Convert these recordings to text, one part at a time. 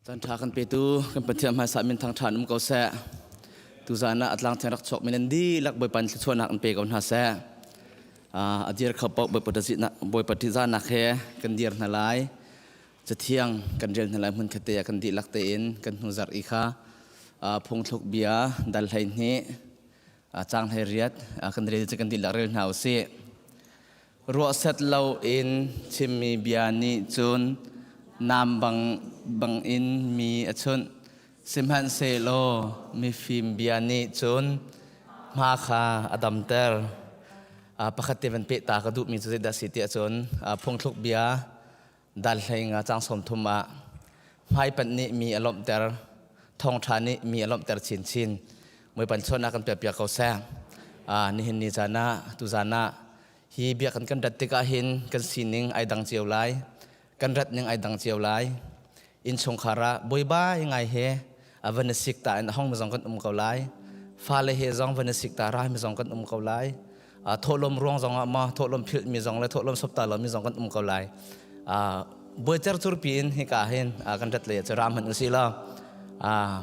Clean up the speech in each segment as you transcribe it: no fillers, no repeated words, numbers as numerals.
Caan ṭha kan petu kan Pathian hmaisa min thangṭha um ko seh. Tuzaan ah a tlang thiang rak chuak mi nan dihlak Bawipa nih thluachuahnak an pe ko hna seh. A dir kho paoh Bawipa ṭihzahnak he kan dir hna lai. Cathiang kan rel hna lai hmun khat te ah kan dihlak tein kan hnu zarh i kha phungthluk bia dal 12 caang 18 kan rel cu kan dihlak rel hna usih. Ruahset loin chimmi bia nih cun nam bang bangin mi a chunh. Sihmanhsehlaw mifim bia nih cun hma kha a damter. Pakhat te van peh ta ka duhmi cu zeidah a si ti ahcun phungthluk bia dal 15 caang 30 ah hmaipanh nih mi a lawmhter, thawngṭha nih mi a lawmhter chinchin. Muipan chawnnak kan piak piak ko seh. Nihin ni caan ah, tuzaan ah hi biakinn kan rat tikah hin kan sining ai dang cio lai. Kan rat ning ai dang cio lai. Innchungkhar ah buaibai ngai he a van sik ta in a hong mi zong kan um ko lai. Fale he zong van sik ta rai mi zong kan um ko lai. Thawhlawm ruang zong ah ma thawhlawm philh mi zong le thawhlawm sop ta lo mi zong kan um ko lai. Buaicer curpi in hika hin kan rat lei ah cu ram hmanh usih law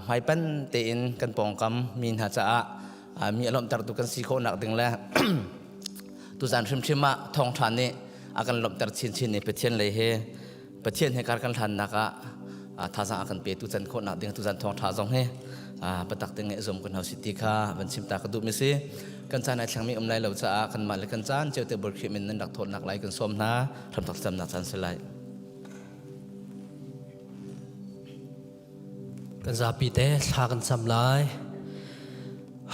hmaipan tein kan pawngkam mi hna caah mi a lawmhtertu kan si khawhnak ding le tuzan hrimhrim ah thawngṭha nih a kan lawmhter chinchin i Pathian lei he Pathian he kar kan hlannak ah thazaang a kan petu can khawhnak ding tuzan thawngṭha zong hi patak te ngeih zum kan hau si ti kha van chim ta ka duh mi si kan caan ai thlangmi um lai lo caah kanmah le kan caan cio te Bawi Khrih min nan rak thawtnak lai kan sawm hna hramthok camnak caan si lai. Kan zapi te thla kan cam lai.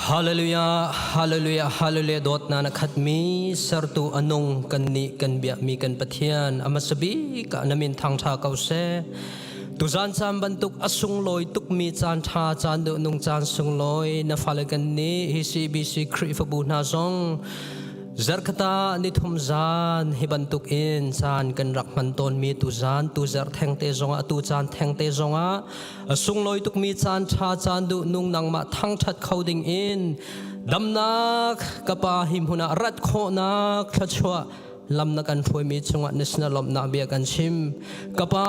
Hallelujah, hallelujah, hallelujah dawtna na khatmi sertu anung kan nih kan biakmi kan Pathian amasabik ah na min thangtha ko seh. Tuzan caan bantuk a sunglawi tukmi caan ṭha caan duh nung caan sunglawi na fale kan nih hi CBC Khrihfabu hna zong Zarhkhat nithum zan hi bantuk in caan kan rak hman tawnmi tu zan tu zarh thengte zongah tu caan thengte zongah a sunglawi tukmi caan ṭha caan duh nung nangmah thangṭhat kho ding in damnak ka pa hi hmun ah rat khawhnak thluachuah lam na kan hruaimi chungah na sinah lawmhnak bia kan chim ka pa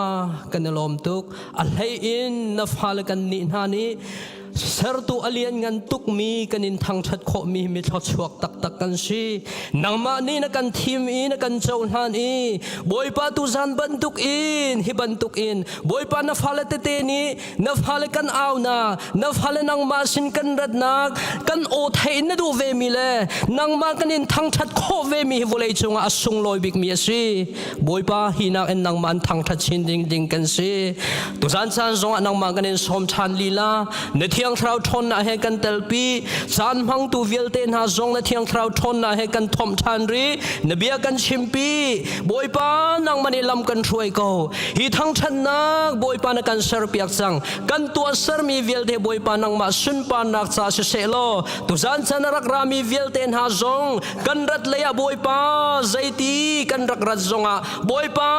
kan i lawm tuk a hlei in na fale kan nih hna nih Sertu a lianngan tukmi kan in thangṭhat khawhmi mi thluachuak taktak kan si. Nangmah nih na kan thim i na kan cohlan i Bawipa tuzan bantuk in hi bantuk in Bawipa na fale tete nih na fale kan au na na fale nangmah sin kan ratnak kan aw theih na duh vemi le nangmah kan in thangṭhat khawh vemi hi vawlei cungah a sunglawi bikmi a si. Bawipa hi nak in nangmah an thangṭhat chin ding ding kan si. Tuzan caan zongah nangmah kan in sawm ṭhan lila. Na Thiang Thlarau ṭhawnnak he kan telpi. Caan hmangtu vialte hna zong na Thiang Thlarau ṭhawnnak he kan thomh ṭhan rih. Na bia kan chimpi. Bawipa nangmah nih lam kan hruai ko. Hi thangṭhatnak Bawipa na kan serpiak cang. Kan tuahsermi vialte Bawipa nangmah sunparnak ca siseh law tuzan chan a rak rami vialte hna zong kan rat lei ah Bawipa zeiti kan rak rat zongah Bawipa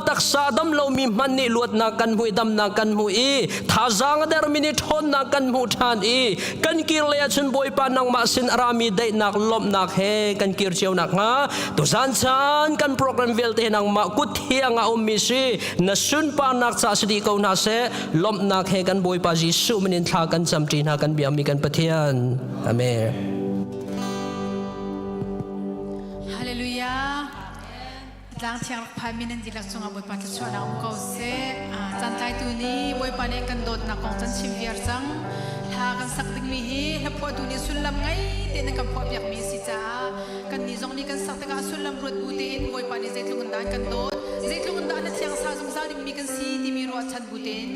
taksa dam lomi hmanh nih luatnak kan hmuh i damnak kan hmuh i thazaang a dermi nih ṭhawnnak kan hmuh ṭhan i kan kir lei ahcun Bawipa nangmah sin a rami daihnak lawmhnak he kan kir cio nakhnga tuzan caan kan program vialte nangmah kut thiang ah ummi si na sunparnak ca si dih ko hna seh lawmhnak he kan Bawipa Jesuh min in thla kan camṭi hna kan biakmi kan Pathian Amen. Hallelujah. Tlang thiang rak phai mi nan dihlak cungah Bawipa thluachuahnak um ko seh. Caan tlaitu nih Bawipa nih kan dawtnak kong can chim viar cang. Hla kan sak dingmi hi hla phuahtu nih sullam ngei tein an kan phuah piakmi a si caah kan nih zong nih kan sak tikah sullam ruat bu tein Bawipa nih zeitluk in dah an kan dawt, zeitluk in dah na thiang sa zungzal dingmi kan si timi ruahchan bu tein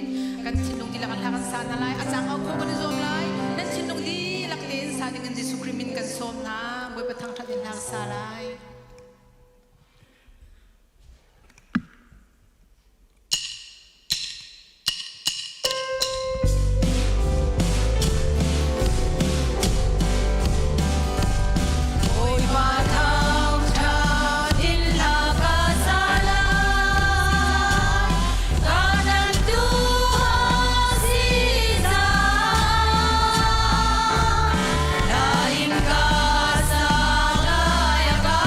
kan thinlung dihlak in hla kan sa hna lai. A cang au khawh kan i zuam lai. Nan thinlung dihlak tein sa ding in Jesuh Khrih min kan sawm hna. Bawipa thangṭhat in hla sa lai. Bawipa thangṭhat in hla ka sa lai. Ka tlanhtu a si caah. Hla in ka sa lai a ka.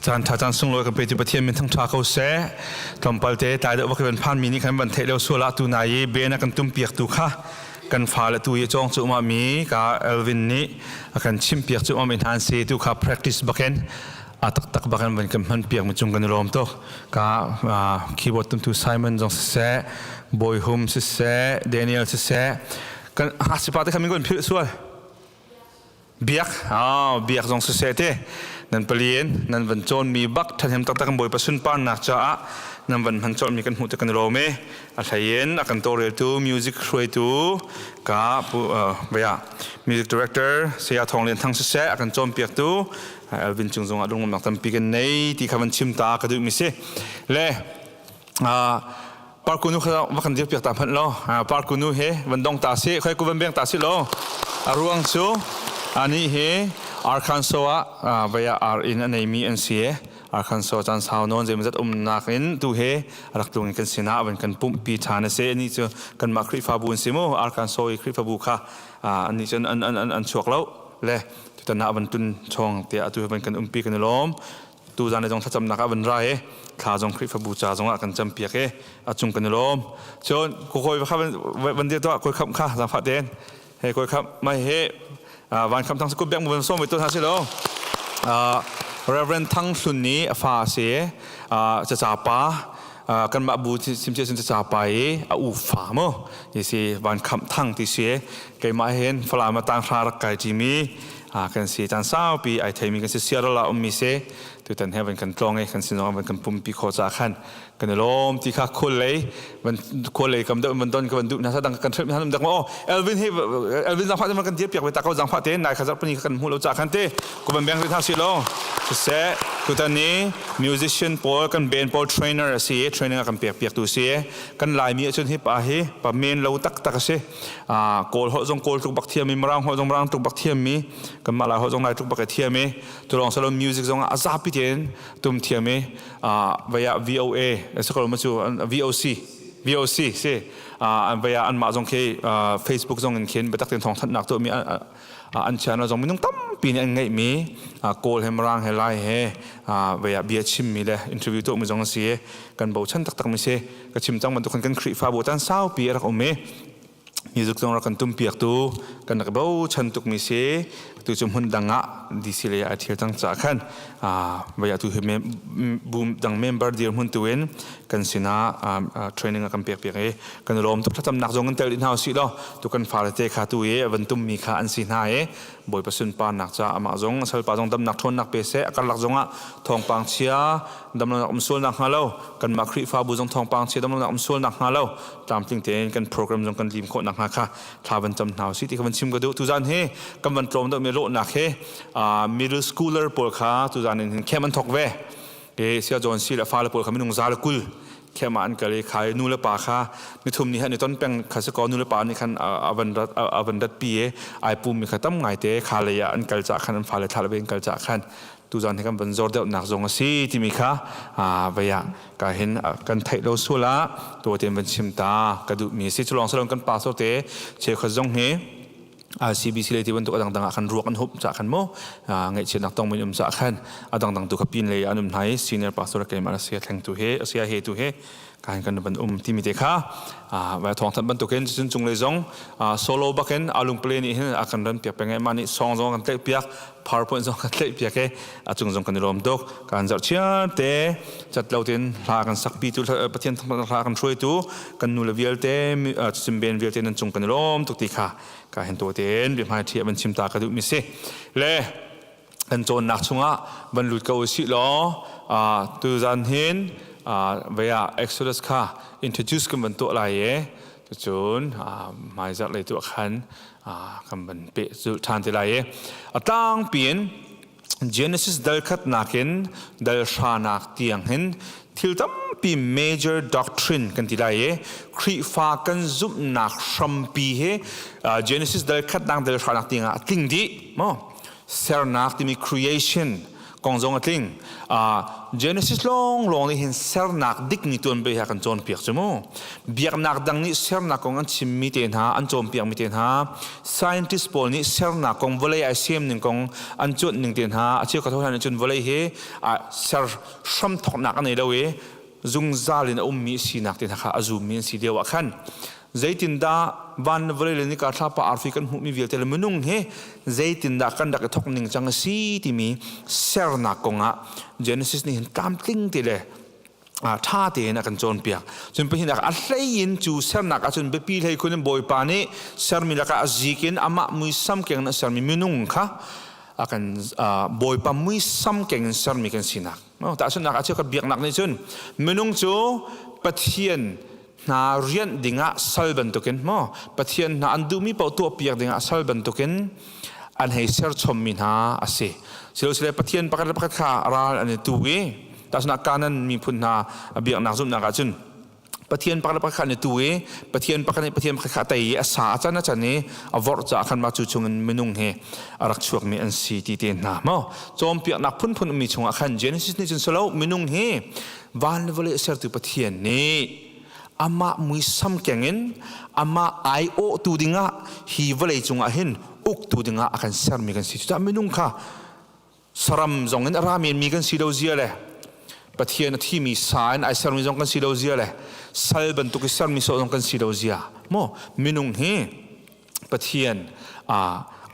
Caan ṭha caan sunglawi kan petu Pathian min thangṭha ko seh. Tlawmpal te tlai deuh bak kan phan mi nih khan van theih lo sual ah tu nai i ben a kan tum piak tu kha kan fale tu i cawng cu uma mi ka Elvin nih a kan chimh piak cu um in han si tu kha practice bakin a taktak bakin van kan hman piak mi cung kan i lawm tuk. Ka keyboard tumtu Simon zong siseh, Bawi Hum siseh, Daniel siseh, kan hasipa te kha min kan philh sual. Biak, oh, biak zong siseh te nan paliin nan van cawnmi bak ṭhahnem taktak kan Bawipa sunparnak caah nan van hman colhmi kan hmuh te kan i lawm i a hleiin a kan tawlreltu music hruaitu ka pu uh, music director Saya Thawng Lian Thang siseh a kan cawnpiaktu Elvin Cung zongah lunglawmhnak tampi kan nei ti kha van chim ta ka duhmi si le Parkunu kha va kan dirpiak ta hmanh law Parkunu he van dong ta si khoi ku van beng ta si law a ruang cu ani hi Arkansas ah vaya ar in a neimi an si Arkansas caan sau nawn zeimazat umnak in tu he rak tlung in kan sinah van kan pumhpi ṭhan a si ani cu kanmah Khrihfabu an si mu Arkansas i Khrihfabu kha ani cun an an an chuak lo le tutan ah van tun chong tiah atu he van kan umpi kan i lawm Tuzan le zong thlacamnak ah van ra i thla zong Khrihfabu ca zong ah kan campiak i a cung kan i lawm. Cun kawi kha van dir tuah kawi khamh kha zaangfah tein he kawi khamh mai he van khamh thang kut bek mu van sawm ve tuah hna si lo. Reverend Thang Hlun nih a fa a si caca pa kanmah bu simcia sin caca pa i a u fa mu ti si van khamh thang ti si keimah hin Falam ah tanghra rak kai ṭimi kan si caan saupi ai theimi kan si Sierra la ummi si tutan he van kan tlawng i kan sin zong van kan pumpi khawh caah khan kan i lawm ti kha khual lei van khual lei kam deuh van don ka van duh hna sa dang kan hrep hna dak oh Elvin hi Elvin zangfah te kan dir piak ve ta ko zangfah te nai kha zarh pani kan hmu lo ca khan te ko van beng hna si lo siseh tutan ni musician pawl kan band pawl trainer a si training a kan pek piak tu si kan laimi ahcun hi pa hi pa men lo tak tak a si Kawl holh zong Kawl tluk bak thiam i Mirang holh zong Mirang tluk bak thiam mi kanmah Lai holh zong Lai tluk bak i thiam i tulawng salon music zong a zapi tein tum thiam i vaya VOA sakol ma cu VOC VOC si an vaya anmah zong khi Facebook zong in khin biatak tein thawng thanhnak tuah mi an channel zong minung tampi nih an ngeih mi Kawl he Mirang he Lai he vaya bia chim mi le interview tuah mi zong a si i kan bochan taktak mi si ka chim cang bantuk kan Khrihfabu tan saupi a rak um i music zong rak kan tumpiak tu kan rak bochan tukmi si tu cu hmun dang ah DC lei ai thial cang ca khan vaya tu hi bu dang member dir hmun tu in kan sinah training a kan pek piak i kan lawm tuk thlacamnak zong kan tel in hau si lo tu kan fale te kha tu i van tum mi kha an si hna i Bawipa sunparnak ca amah zong salpa zong damnak ṭhawnnak pe seh a karlak zongah thawngpang chia damlonak um sualnak hnga lo kanmah Khrihfabu zong thawngpang chia damlonak um sualnak hnga lo tlamtling tein kan program zong kan lim khawh nakhnga kha thla van cam hna usih ti kha van chim ka duh tuzan hi kan van tlawm deuh mi lawhnak hi middle schooler pawl kha tuzan in hin camp an thok ve e sia John si le fale pawl kha minung za le 20 camp ah an kal i khai nu le pa kha nithum ni han i ton peng kha si ko nu le pa nih khan a van rat pi i ai pum mi kha tam ngai te kha lei ah an kal cah khan an fale thla le an kal cah khan tuzan hi kan van zor deuh nak zong a si timi kha vei ah ka hin kan theih lo sual ah to ten van chim ta ka duh mi si chulong salon kan pastor te cheukhat zong hi CBC lei ti bantuk adang dang ah khan ruak an hup cha khan mo ngaihchiatnak tong min um cha khan adang dang tu kha pin lei an um hnai senior pastor keimah sia thleng tu he sia he tu he kan kan van um timi te kha va thawng than bantukin cun cung lei zong solo bakin alung ple nih hin a kan ran piak peng ma nih song zong kan tlaih piak powerpoint zong kan tlaih piak e a cung zong kan i lawm tuk kan zarh chiar te cat lo tin hla kan sakpi tu pathian hla kan hruai tu kan nu le vialte cimben vialte nan cung kan i lawm tuk ti kha ka hen to ten bia hmai thi van chim ta ka duh mi si le kan cawnnak chungah van lut ko usih law tuzan hin vaya Exodus kha introduce kan van tuah lai e cucun hmaizarh lei tu khan kan van pe zulh ṭhan te lai e a tlangpi in Genesis dal khatnak in dal hranak tiang hin thil tampi major doctrine kan ti lai i Khrihfa kan zumhnak hrampi hi Genesis dal khatnak dal hranak tiang ah a tling dih maw sernak timi creation. Kong zong a tling. Genesis lawng lawng nih hin sernak dikmi tuanbia kan cawnpiak cu mu. Biaknak dang nih sernak kong an chimmi te hna, an cawnpiakmi te hna, scientist pawl nih sernak kong vawlei ai sem ning kong an cuanh ning te hna, a cheu ka hlan cun vawlei hi ser hramthoknak a nei lo i zungzal in a ummi sinak te hna kha a zummi an si lio ah khan zeitindah van le vawlei le nika thlapa arfi kan hmuhmi vialte le minung hi zeitindah kan rak i thok ning cang a si timi sernak kongah Genesis nih hin tlamtling te le ṭha tein a kan cawnpiak. Cun pahnihnak a hlei in cu sernak ahcun biapi hlei khun in Bawipa nih sermi lakah a zik in amah muisam keng in a sermi minung kha a kan Bawipa muisam keng in sermi kan sinak. Tahchunhnak ah cheukhat biaknak nih cun minung cu Pathian hna rianh dingah sal bantukin maw Pathian hna an duhmi paoh tuahpiak dingah sal bantukin an hei serchommi hna a si. Silosile Pathian pakhat le pakhat kha ral an i tu i tahchunhnak Kanan miphun hna biaknak zumhnak ahcun Pathian pakhat le pakhat kha an i tu i Pathian pakhat nih Pathian pakhat kha a tei i a sa a can a can i a vorh caah khan mah cu chungin minung hi a rak chuakmi an si ti te hna maw cawnpiaknak phunphun ummi chungah khan Genesis nih cun silo minung hi van le vawlei sertu Pathian nih amah muisam keng in amah aiawhtu dingah hi vawlei cungah hin uktu dingah a kan sermi kan si. Cucaah minung kha saram zong in a ra menmi kan si lo zia le Pathian a thimi sa in ai sermi zong kan si lo zia le sal bantuk i sermi sawh zong kan si lo zia maw minung hi Pathian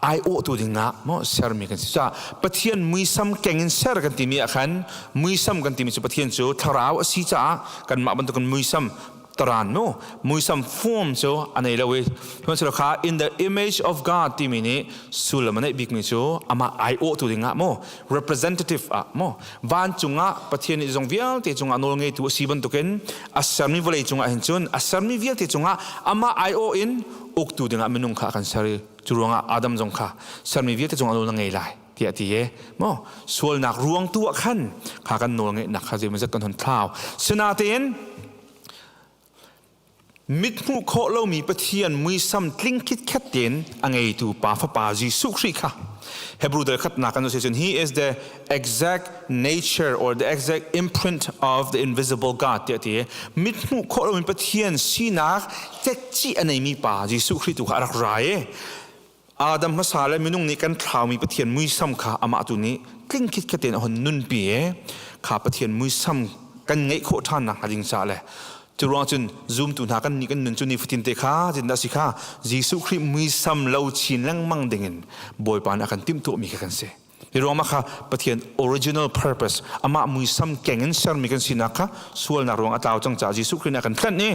aiawhtu dingah maw sermi kan si. Cucaah Pathian muisam keng in ser kan timi ah khan muisam kan timi cu Pathian cu thlarau a si caah kanmah bantukin muisam taran no muisam form cu a nei lo i sihmanhsehlaw kha in the image of God timi nih sullam a neih bikmi cu amah aiawhtu dingah maw representative ah maw vancung ah Pathian nih zong vialte cungah nawl ngeitu a si bantukin a sermi vawlei cungah hin cun a sermi vialte cungah amah aiawh in uktu dingah minung kha a kan ser i cu ruangah Adam zong kha sermi vialte cungah nawl na ngei lai tiah ti e maw sualnak ruang tu ah khan kha kan nawl ngeihnak kha zeimawzat kan hon thlau sinatein Mithmuh khawh lomi Pathian muisam tling khitkhet tein a ngeitu Pa Fapa Jesuh Khrih kha Hebrew dal khatnak kan cun he is the exact nature or the exact imprint of the invisible God tiah ti mithmuh khawh lomi Pathian sinak cekcih a neimi pa Jesuh Khrih tu kha a rak ra i Adam hmasa le minung nih kan thlaumi Pathian muisam kha amah tu nih tling khitkhet tein a hun nunpi i kha Pathian muisam kan ngeih khawh ṭhan nakhnga ding caah le cu ruang cun zumtu hna kan nih kan nun cu nifatin te kha zindah si kha Jesuh Khrih muisam lo chin lengmang dingin Bawipa nih a kan timhtuahmi kha kan si. Hi ruang mah kha Pathian original purpose amah muisam keng in sermi kan sinak kha sualnak ruang a tlau cang caah Jesuh Khrih nih a kan tlanh i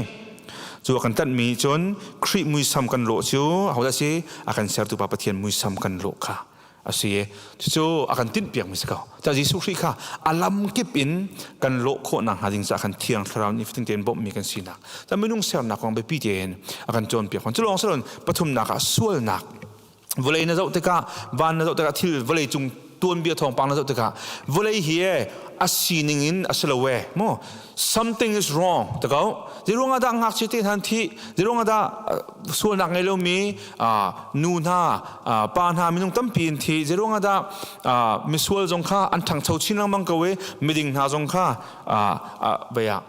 cu a kan tlanhmi cun Khrih muisam kan lawh cu ahodah si a kan sertu pa Pathian muisam kan lawh kha a si i cucu a kan tinhpiakmi si ko. Ca Jesuh Khrih kha a lam kip in kan lawh khawh nakhnga ding caah khan Thiang Thlarau nih fatin tein bawmhmi kan sinak. Ca minung sernak kong biapi tein a kan cawnpiak. Cu lawng si loin pathumnak ah sualnak vawlei na zoh tikah van na zoh tikah thil vawlei cung tuanbia thawngpang na zoh tikah vawlei hi e a sining in a si lo e mo something is wrong tako ziruang ah dah ngakchia te hna thi ziruang ah dah sualnak ngei lomi nu hna pa hna minung tampi in thi ziruang ah dah misual zong kha an ṭhangcho chin lengmang ko i miding hna zong kha vei ah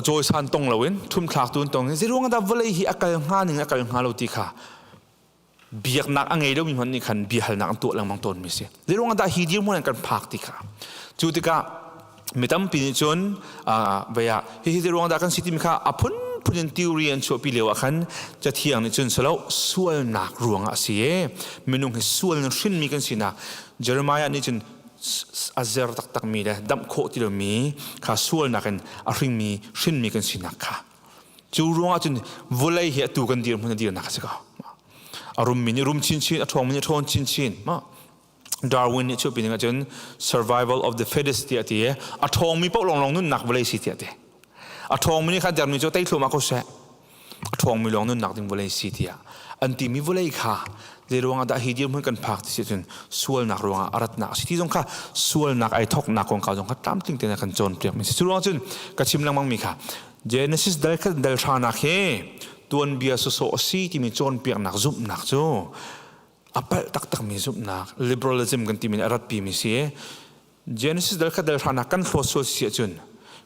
cawisan tong loin thumthlak tu tong in zeiruang dah vawlei hi a kal hnga ning a kal hnga lo ti kha biaknak a ngei lomi hmanh nih khan biahalnak an tuah lengmang tawn mi si zeiruang dah hi dirhmun an kan phak ti kha cu tikah mi tampi nih cun vei ah hihi zeiruang dah kan si timi kha a phunphun in theory an chuahpi lio ah khan cathiang nih cun salo sualnak ruangah a si e minung hi sual in hrinmi kan sinak Jeremiah nih cun a zer taktakmi le damh khawh ti lomi kha sualnak in a hringmi hrinmi kan sinak kha cu ruangah cun vawlei hi atu kan dirhmun a dirnak a si ko a rummi nih rum chinchin a ṭhawngmi nih ṭhawn chinchin ma Darwin nih chuahpi ning ahcun survival of the fittest tiah ti a ṭhawngmi paoh lawnglawng nunnak vawlei si tiah ti a ṭhawngmi nih kha dermi cu tei thluahmah ko seh a ṭhawngmi lawng nunnak ding vawlei si tiah an timi vawlei kha zei ruangah dah hi dirhmun kan phak ti si cun sualnak ruangah a ratnak a si ti zong kha sualnak ai thoknak kong kha zong kha tlamtling tein a kan cawnpiak mi si cu ruang cun ka chim lengmang mi kha Genesis dal khat dal hranak hi tuanbia sawsawh a si timi cawnpiaknak zumhnak cu. A palh taktakmi zumhnak liberalism kan timi nih a ratpimi si. Genesis dal khat dal hranak kan hlawt sual si ahcun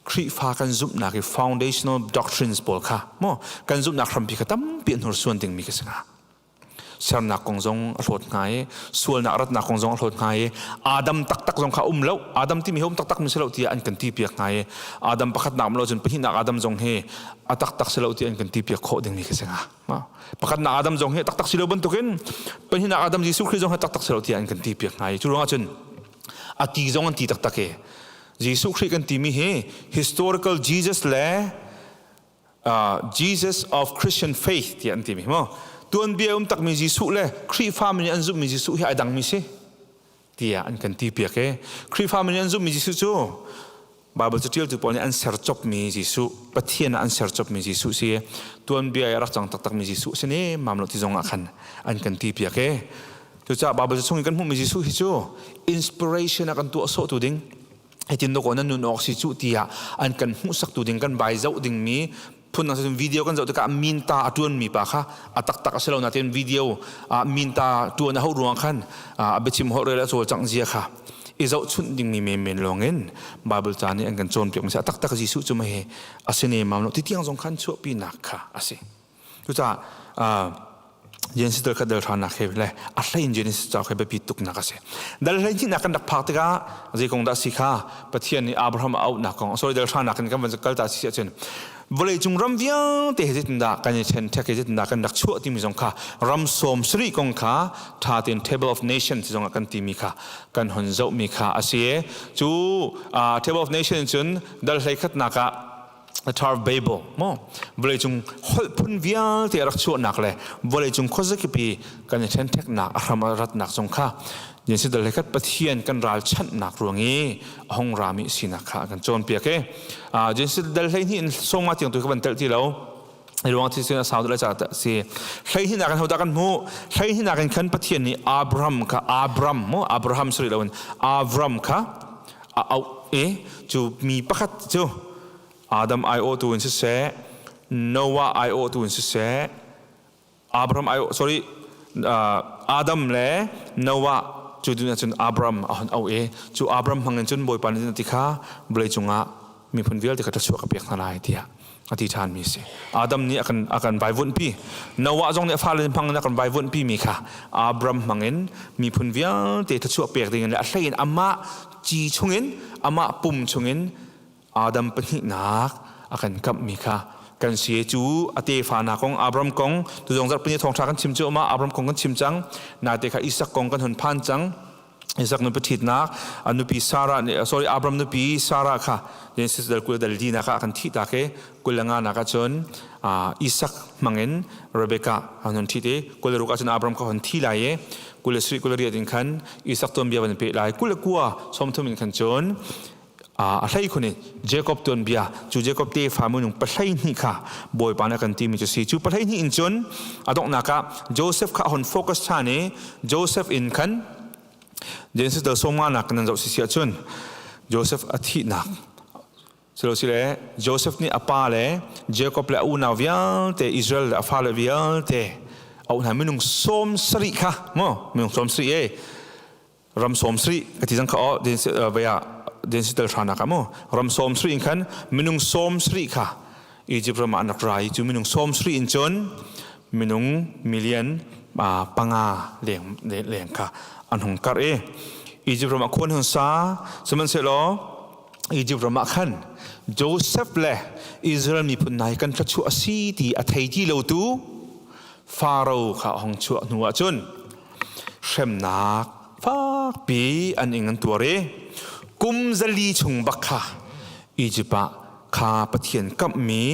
Khrihfa kan zumhnak i foundational doctrines pawl kha maw kan zumhnak hrampi kha tampi an hnursuan dingmi ka si hnga. Sernak kong zong a hlawt hnga i sualnak ratnak kong zong a hlawt hnga i Adam taktak zong kha um lo Adam timi hi um taktak mi si lo tiah an kan ti piak hnga i Adam pakhatnak um lo cun pahnihnak Adam zong hi a taktak si lo tiah an kan ti piak khawh dingmi ka si hnga. Pakhatnak Adam zong hi taktak si lo bantukin pahnihnak Adam Jesuh Khrih zong hi taktak si lo tiah an kan ti piak hnga i cu ruangah cun a ti zong an ti taktak i Jesuh Khrih kan timi hi historical Jesus le Jesus of Christian faith tiah an timi mu tuanbia um takmi Jesuh le Khrihfa mi nih an zumhmi Jesuh hi ai dangmi si tiah an kan ti piak i Khrihfa mi nih an zumhmi Jesuh cu Bible catialtu pawl nih an ser copmi Jesuh Pathian ah an ser copmi Jesuh si tuanbia i a rak cang taktakmi Jesuh si ne mam lo ti zong ah khan an kan ti piak i cucaah Bible chung i kan hmuhmi Jesuh hi cu inspiration a kan tuah sawhtu ding hitin dawkaw nan nun awk si cu tiah an kan hmuhsaktu ding kan bai zoh dingmi phun dang video kan zoh tikah minta a tuanmi pa kha a taktak a si lo nain video ah minta tuan a hauh ruang khan a biachim holh rel a cawlcangh zia kha i zohchunh dingmi menmen lawngin Bible ca nih an kan cawnpiak mi a taktak Jesuh cu mei a si ne mam lo ti tiang zong khan chuahpinak kha a si. Cucaah Genesis dal khat dal hranak he le a hlein Genesis cauk he biapi tuknak a si. Dal hlei hnihnak kan rak phak tikah zei kong dah si kha Pathian nih Abraham a auhnak kong sorry dal hranak in kan van kal ta si ahcun vawleicung ram vialte he zeitindah kan i ṭhen ṭhek he zeitindah kan rak chuah timi zong kha ram sawm sarih kong kha ṭha tein table of nations zong ah kan timi kha kan hon zohmi kha a si. Cu table of nations cun dal hlei khatnak ah the Tower of Babel mo vawleicung holh phun vialte a rak chuahnak le vawleicung khuazakipi kan i ṭhenṭheknak a hram a ratnak zong kha Jesuh dal khat Pathian kan ralchanhnak ruang i a hung rami sinak kha a kan cawnpiak i Jesuh dal 12 in sawma tiang tu ka van telh ti lo ruang thi sin a sau dal ca si 12 nak in hodah kan hmu 12 nak in khan Pathian nih Abraham kha Abram mo Abraham sorry lo in Avram kha a auh i cu mi pakhat cu Adam aiawhtu in siseh Noah aiawhtu in siseh Abraham aiawh sorry Adam le Noah cu dun ahcun Abraham a hon auh i cu Abraham hmang in cun Bawipa nih ti kha vawlei cungah miphun vialte kha thluachuah ka pek hna lai tiah a ti ṭhanmi a si. Adam nih a kan vaivuanhpi. Noah zong nih a fale hmang in a kan vaivuanhpi mi kha Abram hmang in miphun vialte thluachuah pek ding in le a hlei in amah ci chungin amah pum chungin Adam pahnihnak a kan kamhmi kha kan si cu a tefa hna kong Abram kong tu zong zarhpini thawngṭha kan chim cu amah Abram kong kan chim cang nate kha Isak kong kan hun phan cang Isaac nupi ṭhitnak a nupi Sarah nih sorry Abraham nupi Sarah kha Genesis dal 20 dal li nak ah kan thih tak i 25 nak ah cun Isaac hmangin Rebekah an hun ṭhit i 26 ah cun Abraham kha hun thi lai i 27 28 in khan Isaac tuanbia van peh lai 29 30 in khan cun a hlei khun in Jacob tuanbia cu Jacob tefa minung 12 kha Bawipa nih a kan timi cu si cu 12 in cun a donghnak ah Joseph kha a hun focus ṭhan i Joseph in khan Genesis dal sawmnga nak nan zoh si si ahcun Joseph a thihnak silosile Joseph nih a pa le Jacob le a unau vialte Israel le a fale vialte a hna minung 70 kha mo minung 70 e ram 70 ka ti cang kha o vaya Genesis dal hra nak ah mu ram 70 in khan minung 70 kha Egypt ram ah an rak ra i cu minung 70 in cun minung million panga leng leng kha an hung karh i Egypt ram ah khuan hung sa sihmanhsehlaw Egypt ram ah khan Joseph le Israel miphun hna hi kan thluachuah a si ti a thei ti lo tu Pharaoh kha a hung chuah hnu ah cun hremnak fakpi an ing an tuar i kum 400 chung bak kha Egypt ah kha Pathian kamhmi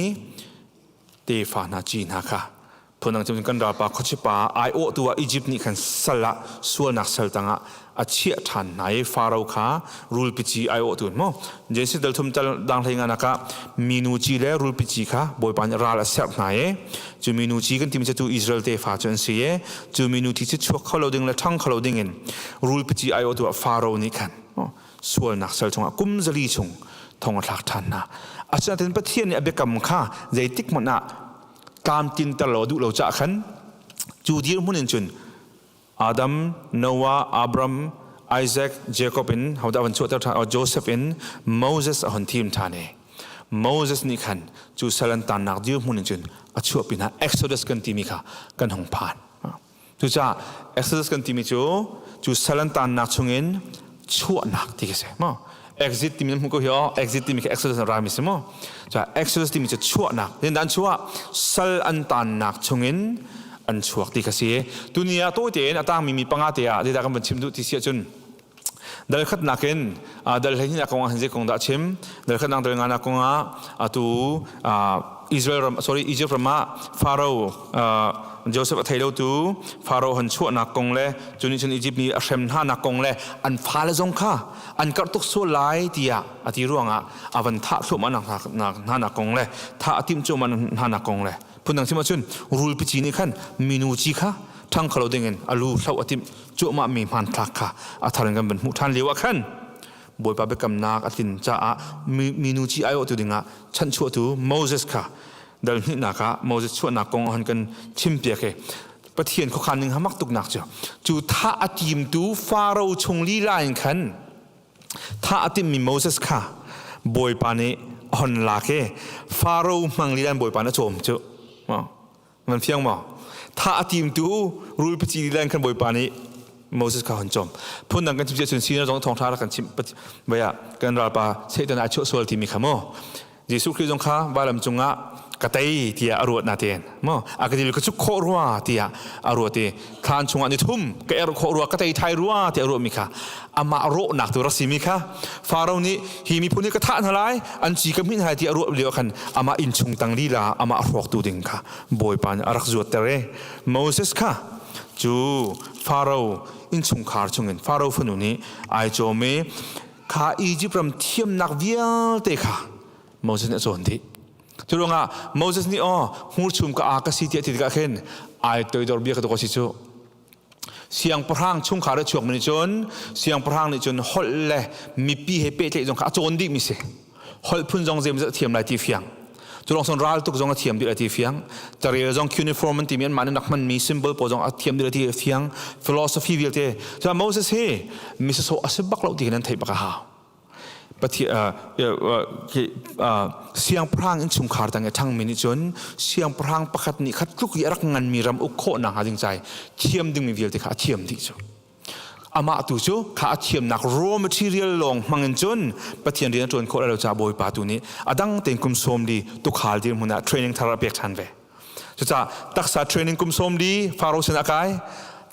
tefa hna ci hna kha phundang cun kan ralpa khuachipa aiawhtu ah Egypt nih khan sal ah sualnak sal tangah a chiah ṭhan hna i Faro kha rulpi ci aiawhtu in maw Genesis dal thum tal dang hlei nga nak ah minu ci le rulpi ci kha Bawipa nih ral a serh hna i cu minu ci kan timi cu Israel tefa cu an si i cu minu thi cu chuak kho lo ding le ṭhang kho lo ding in rulpi ci aiawhtu ah Faro nih khan sualnak sal chungah kum 400 chung thong a thlak ṭhan hna. Asinain Pathian nih a biakam kha zeitik hmanh ah tlamtlinter lo a duh lo caah khan cu dirhmun in cun. Adam, Noah, Abram, Isaac, Jacob in hodah van chuahter ṭhan Joseph in Moses a hon thim ṭhan i Moses nih khan cu sal an tannak dirhmun in cun a chuahpi hna Exodus kan timi kha kan hung phan. Cucaah Exodus kan timi cu cu sal an tannak chungin chuahnak ti khi si maw? Exit timi hmu ko hi aw exit timi khi Exodus an rami si maw? Cucaah Exodus timi cu chuahnak. Tin an chuah sal an tannak chungin an chuak ti kha si. Tuni ah tawi tein a tangmi mi panga te ah zeidah kan van chim duh ti si ahcun dal khatnak in dal hleihnih kong ah hin zei kong dah chim dal khatnak dal nganak kong ah atu Israel ram sorry Egypt ram ah Pharaoh Joseph a thei lo tu Pharaoh han chuahnak kong le cu nih cun Egypt nih a hrem hna nak kong le an fale zong kha an karh tuk sual lai tiah a ti ruangah a van thah thluahmah nak hna nak kong le thah a timh cuahmah hna nak kong le phundang chim ahcun rulpi ci nih khan minu ci kha ṭhang kho lo dingin a lu hloh a timh cuahmah mi hmanthlak kha a thar in kan van hmuh ṭhan lio ah khan Bawipa biakamnak a tlin caah minu ci aiawhtu dingah chanhchuahtu Moses kha dal hnihnak ah Moses chuahnak kong han kan chimpiak i Pathian khuakhan ning hamak tuknak cu cu thah a timtu Faro chung lila in khan thah a timmi Moses kha Bawipa nih a hon lak i Faro hmang lila in Bawipa nih a cawm cu Nan fiang maw? Thah a timtu rulpici lila in khan Bawipa nih Moses kha hon cawm. Phundang kan chim cun sinah zong thawngṭha rak kan chimh vaya kan ralpa Satan ai chuah sual timi kha maw? Jesuh Khrih zong kha vailam cungah ka tei tiah a ruat natein maw a ka dil ka cuk khawh rua tiah a ruat i thlan chungah ni thum ka er khawh rua ka tei thai rua tiah a ruahmi kha amah rawhnak tu rak simi kha Faro nih hi miphun hi ka thah hna lai an ci ka hmih hna lai ti a ruah lio khan amah innchung tang lila amah hrawktu ding kha Bawipa nih a rak zuatter i Moses kha cu Faro innchungkhar chungin Faro fanu nih ai cawm i kha Egypt ram thiamnak vialte kha Moses nih a cawn dih. Cu ruangah Moses nih aw hmurchum ka a ka si tiah ti tikah khin ai toidor bia ka tuk a si cu. Siangpahrang chungkhar a chuakmi nih cun siangpahrang nih cun holh le mipi he pehtlaih zong kha a cawn dihmi si. Holh phun zong zeimawzat a thiam lai ti fiang. Cu lawng cun ral tuk zong a thiam dih lai ti fiang. Carel zong cuneiform an timi anmah nih rak hmanmi symbol pawl zong a thiam dih lai ti fiang. Philosophy vialte. Cun Moses hi misasawh a si bak lo ti khin an theih bak a hau. Siangpahrang innchungkhar tang i ṭhangmi nih cun siangpahrang pakhat nih khat tluk i a rak nganmi ram uk khawhnak hnga ding cai thiam dingmi vialte kha a thiam dih cu. Amah tu cu kha a thiamnak raw material lawng hmang in cun Pathian rian a ṭuan khawh lai lo caah Bawipa tu nih a dang tein kum 40 tuukhal dirhmun ah training thar a pek ṭhan ve. Cucaah taksa training kum 40 Faro sin a kai,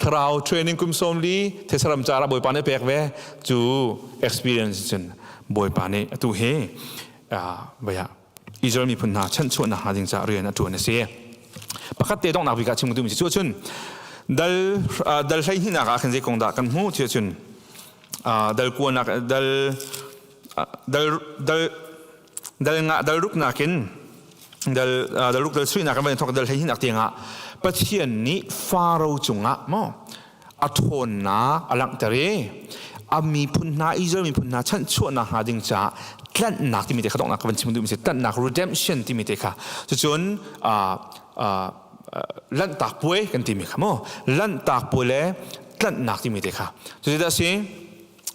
thlarau training kum 40 Thesaram cara Bawipa nih pek ve. Cu experience cun Bawipa nih atu hi vaya Israel miphun hna chanchuahnak hnga ding caah rian a ṭuan a si. Pakhat te donghnak bik ah chim duhmi cu cun dal dal 12 nak ah khan zei kong dah kan hmuh ti cun dal kuanak dal dal dal dal nga dal ruk nakin dal dal ruk dal suinak kan van thok dal 12 nak tiangah Pathian nih Faro cungah maw a ṭhawnnak a langhter i a miphun hna Israel miphun hna chanhchuahnak hnga ding caah tlanhnak timi te kha donghnak ka van chim duhmi si tlanhnak redemption timi te kha cucun lanhtak puai kan timi kha maw lanhtak puai le tlanhnak timi te kha cucu dah si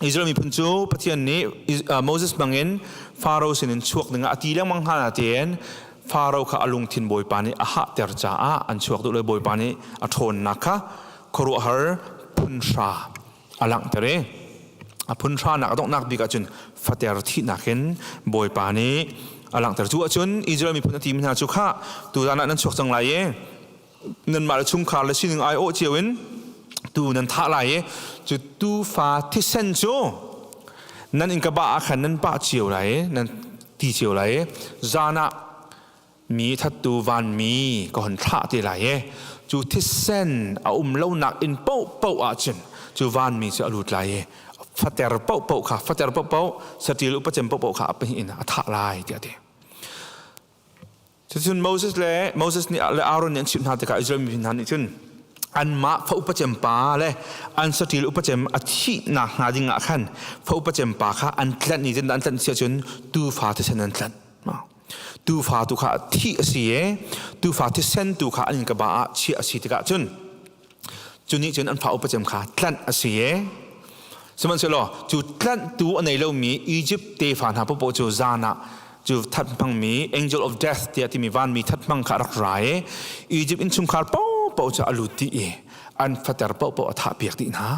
Israel miphun cu Pathian nih Moses hmangin Faro sinin chuak dingah a ti lengmang hna natein Faro kha a lungthin Bawipa nih a hahter caah an chuak duh lo Bawipa nih a ṭhawnnak kha khuaruahhar phunhra a langhter i a phunhranak a donghnak bik ahcun fater thihnak in Bawipa nih a langhter. Cu ahcun Israel miphun a timi hna cu khah tuzan ah nan chuak cang lai i nanmah le chungkhar le sining ai awh cio in tu nan thah lai i cu tufa thisen cu nan innka ba ah khan nan pah cio lai i nan ti cio lai i zan ah mi thattu vanmi ka hon thlah te lai i cu thisen a um lonak inn paohpaoh ahcun cu vanmi cu a lut lai i fater paohpaoh kha fater paohpaoh saṭil upacem paohpaoh kha a pahnih in a thah lai tiah a ti. Cucun Moses le Moses nih le Aaron nih an chimh hna tikah Israel mi hna nih cun anmah fa upacem pa le an saṭil upacem a thihnak hnga ding ah khan fa upacem pa kha an tlanh i an tlanh si ahcun tuufa thisen an tlanh. Tuufa tu kha thih a si i tuufa thisen tu kha an innka ba ah chiah a si tikah cun. Cu nih cun an fa upa cem kha tlanh a si e. Sihmanhsehlaw cu tlanhtu a nei lomi Egypt tefa hna popoh cu zan ah cu that hmangmi angel of death tiah timi vanmi that hmang kha a rak ra i Egypt innchungkhar paohpaoh cu a lut dih i an fater paohpaoh a thah piak dih hna.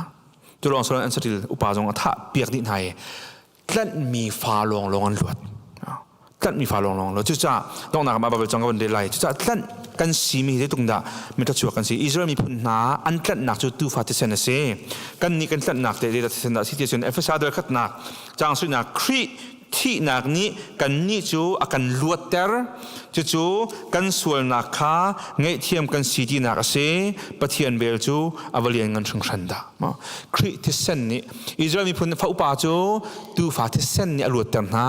Cu lawng silo an saṭil upa zong a thah piak dih hna i tlanhmi fa lawnglawng an luat. Tlanhmi fa lawnglawng luat. Cucaah donghnak ah Bible cang ka van rel lai. Cucaah tlanh kan simi hi zeitluk dah mithlachuak kan si. Israel miphun hna an tlanhnak cu tuufa thisen a si. Kannih kan tlanhnak te zeidah thisen dah a si ti ahcun Efesa dal khatnak caang suinak Khrih thihnak nih kannih cu a kan luatter. Cucu kan sualnak kha ngaihthiam kan si tinak a si. Pathian vel cu a va lianngan hringhran dah. Khrih thisen nih Israel miphun fa upa cu tuufa thisen nih a luatter hna.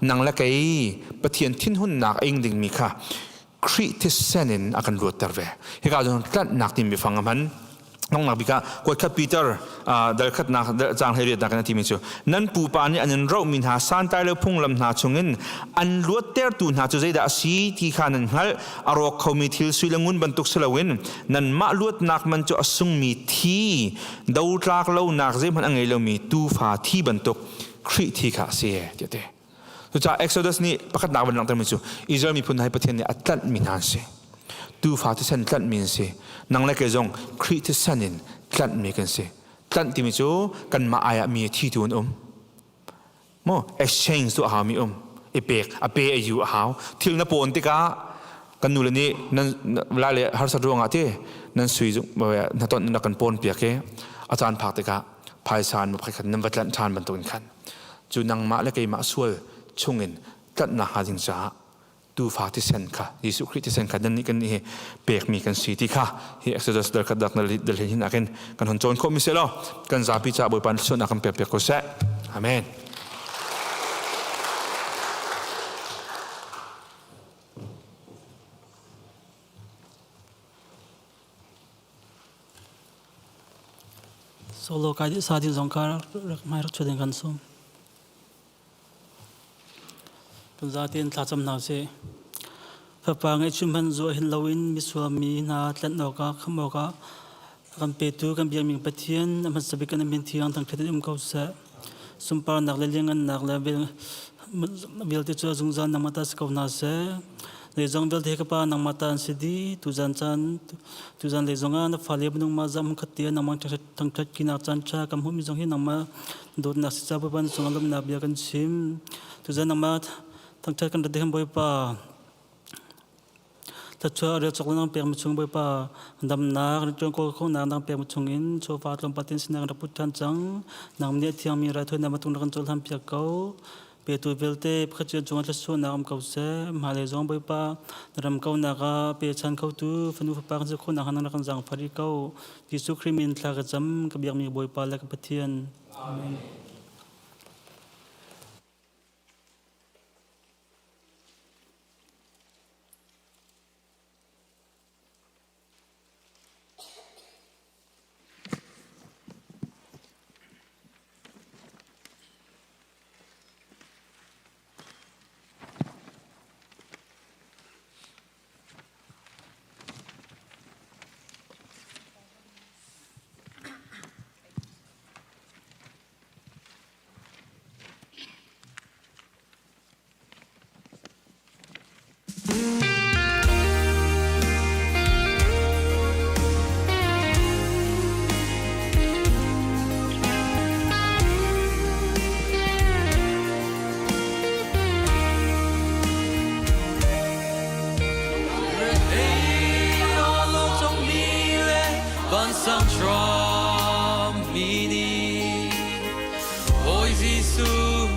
Nang le kei Pathian thinhunnak a ing dingmi kha Khrih thisen in a kan luatter ve. Hika cun tlanhnak timi biafang a hman. Nongnak bik ah kuatkhat Peter dal khatnak caang hleiriatnak in a timi cu nan pupa nih an in rohmi hna santlai lo phunglam hna chungin an luattertu hna cu zeidah a si ti kha nan hngalh. A rawk khomi thil sui le ngun bantuk si loin nanmah luatnak man cu a sungmi thi dotlak lonak zeihmanh a ngei lomi tuufa thi bantuk Khrih thi kha a si tiah ti. Cucaah Exodus nih pakhatnak van langhtermi cu Israel miphun hna hi Pathian nih a tlanhmi hna an si. Tuufa thisen tlanhmi an si. Nang le kei zong Khrih thisen in tlanhmi kan si. Tlanh timi cu kanmah ai ah mi a thitu an um. Mo exchange tu a haumi um. I pek, a pe a yu a hau. Thil na pawn tikah kan nule nih nan lai le harsat ruangah ti nan sui na ton na kan pawn piak i a caan phak tikah phaisa in khat nan va tlanh ṭhan bantukin khan cu nangmah le keimah sual chungin tlanhnak hnga ding caah tuufa thisen kha Jesuh Khrih thisen kha nan nih kan nih hi pekmi kan si ti kha hi Exodus dal khat dak na dal hin hin akin kan hon cawn khawh mi seh law kan zapi ca Bawipa thluachuahnak kan pek piak ko seh. Amen. Solo kai dih sa ding zong kha rak hmai rak chuah ding kan sawm. Kan zatein thlacam hna usih. Fapa ngaihchim hmanh zuah hin loin misual mi hna tlanh awkah khamh awkah a kan petu kan biakmi Pathian a hmasa bik kan min thiang thangṭhat in um ko seh. Sunparnak le lianhngannak le vialte cu a zungzal nangmah ta si ko hna seh. Zeizong vialte hi ka Pa nangmah ta an si dih. Tuzan caan tuzan lei zongah na fale minung mah zam khat te nangmah thangṭhat kinak caan ṭha kan hmuhmi zong hi nangmah dawtnak si ca Bawipa na cungah lawmhnak bia kan chim. Tuzan nangmah thangṭhat kan rat ding Bawipa Thluachuah rel cawk nang pekmi chung Bawipa damnak ṭuan kawl khonak nang pekmi chungin chawva tlawmpal tin sinak rak put ṭhan cang. Nang nih a thiangmi raithawinak matung rak kan cohlan piak ko. Petu vialte pakhat cio cungah thluachuahnak um ko seh. Hmailei zong Bawipa na ram kaunak ah pechan khotu fanu fapa kan si khawhnak hnga nang rak kan zaangfah rih ko. Jesuh Khrih min thla ka cam ka biakmi Bawipa le ka Pathian. Amen. Vansang hram mi nih Bawi Jesuh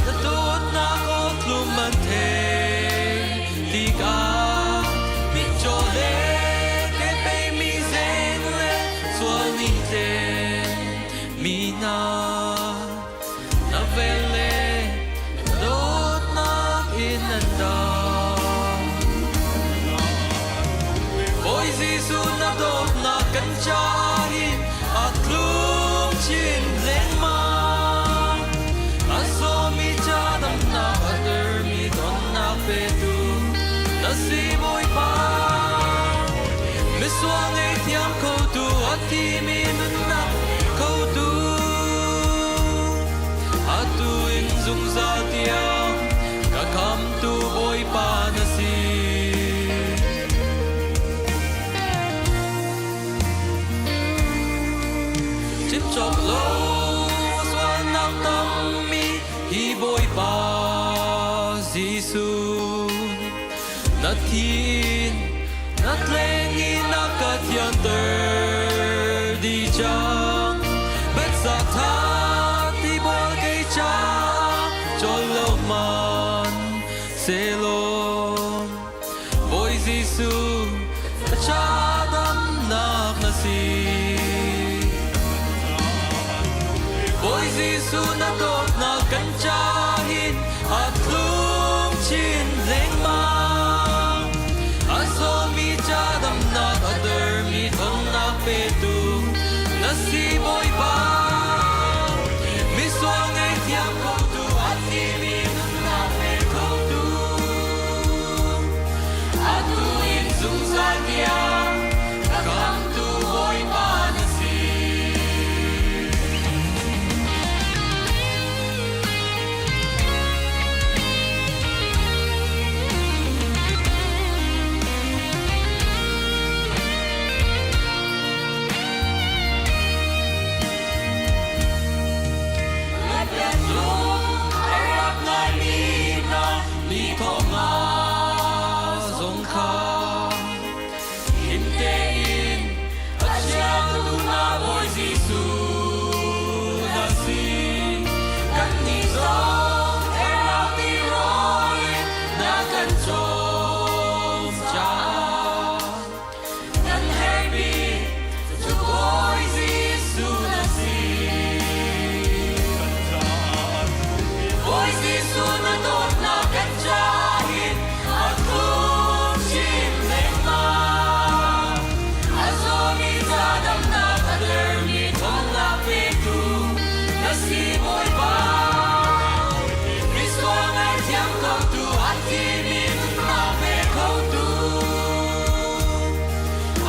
na dawtnak aw tlum an thei tikah mitcaw le ke peimi zeng le sual nih tlen mi hna na vel le na dawtnak in an dam. Bawi Jesuh na dawtnak kan caah hin a tlum chin lengmang. A zawmi ca damnak a dermi donnak petu na si Bawipa. Misual ngaihthiam khotu a thimi Jesuh na thin na tleng in na ka thianter dih cang Bethzatha tibual kei ca cawl lo man sehlaw Bawi Jesuh na ca damnak na si Bawi Jesuh na dawtnak kan ca hin a tlung chin lengmang a zawmi ca damnak a dermi tonnak petu na si Bawipa misual ngaihthiam khotu a thimi nunnak pe khotu atu in zungzal tiang ka khamtu Bawipa na si. Kan herhmi cu Bawi Jesuh na si. Bawi Jesuh na dawtnak kan caah hin a tlung chin lengmang. A zawmi ca damnak a dermi ṭhawnnak petu na si Bawipa. Misual ngaithiam khotu a thimi nunnak pe khotu.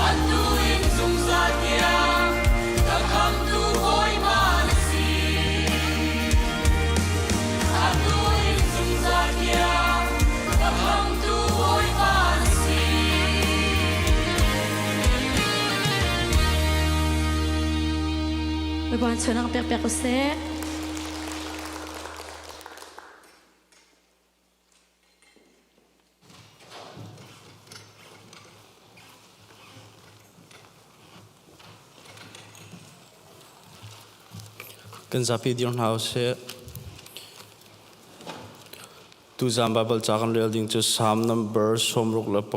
Atu in zungzal tiang ka khamtu Bawipa na si. Atu in zungzal tiang ka khamtu Bawipa na si. Bawipa chunang pek pek usih. Kan zapi dir hna usih. Tuzan Baibal ca kan rel ding cu Psalm number 69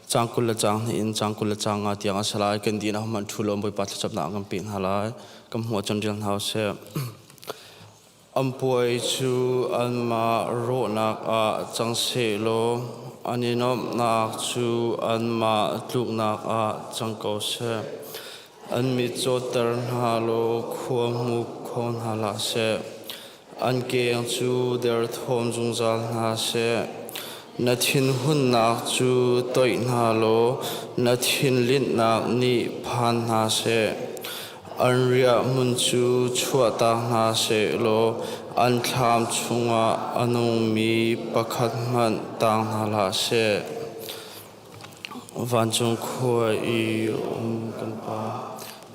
cang 20 le cang hnih in cang 20 le cang nga tiang a si lai. Kan dih na hman thu lo Bawipa thlacamnak kan pe hna lai. Kan hmuh ahcun rel hna usih. An puai cu anmah rawhnak ah cang sehlaw an i nuamhnak cu anmah tluknak ah cang ko seh. An mit cawtter hna law khua hmu kho hna hlah seh. An keng cu derthawm zungzal hna seh. Na thinhunnak cu toih hna law na thinlinhnak nih phan hna seh. An riahhmun cu chuahtak hna sehlaw an thlam chungah a nungmi pakhat hmanh tang hna hlah seh. Vancung khua i um kan Pa,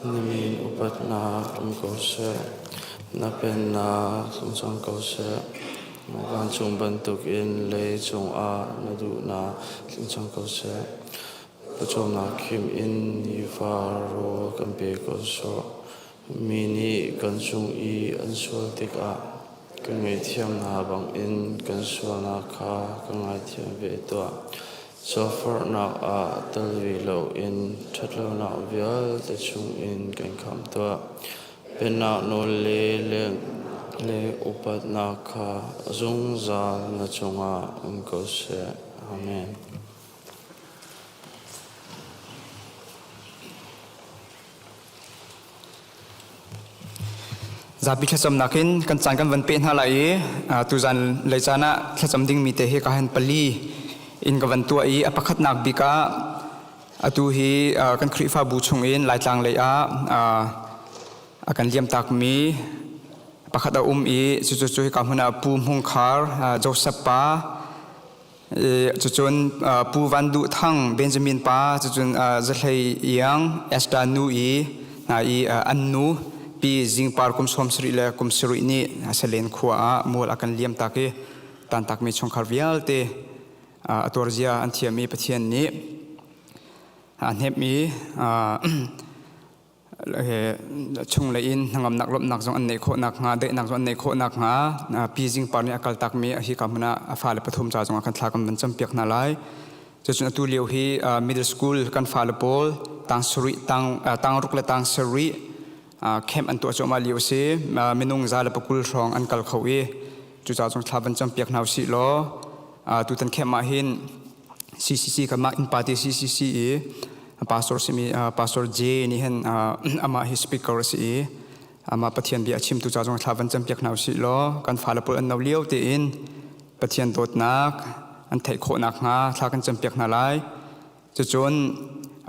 na min upatnak um ko seh. Na pennak tlung cang ko seh. Vancung bantukin leicung ah na duhnak tling cang ko seh. Pawcawmnak khim in nifa rawl kan pe ko sawh. Mi nih kan cung i an sual tikah kan ngaihthiam hna bangin kan sualnak kha ka ngaithiam ve tuah. Cawforhnak ah tel ve loin ṭhatlonak vialte chungin kan khamh tuah. Pennak nawl le le upatnak kha zungzal na cungah um ko seh. Amen. Zapi thlacamnak in kan caan kan van peh hna lai i tuzan lei caan ah thlacam dingmi te hi ka han pali in ka van tuah i a pakhatnak bik ah atu hi kan Khrihfabu chung in Laitlang lei ah a kan liamtakmi pakhat a um i cucu cu hika hmun ah Pu Hmung Khar Joseph pa Cucun Pu Van Duh Thang Benjamin pa cucun Zahlei Iang Esther nu i hna i an nu Pi Zingpar kum 70 le kum sarih nih Salen khua ah mual a kan liam tak i Tantakmi chungkhar vialte a tuarzia an thiam i Pathian nih a hnemh i chung lei in hnangamnak lawmhnak zong an neih khawh nakhnga daihnak zong an neih khawh nakhnga Pi Zing Par nih a kaltakmi hi ka hmun ah a fale pathum ca zong ah kan thla kan van campiak hna lai. Cucun atu lio hi middle school kan fale pawl tang sarih tang tang ruk le tang sarih camp an tuah cuahmah lio a si. Minung 120 hrawng an kal kho i cucaah cun thla van campiak hna usih law tutan camp ah hin CCC kan mah innpa te CCC i pastor simi pastor J nih hin amah hi speaker a si i amah Pathian bia a chimtu ca zong thla van campiak hna usih law kan fale pawl an no lio tein Pathian dawtnak an theih khawh nakhnga thla kan campiak hna lai. Cucun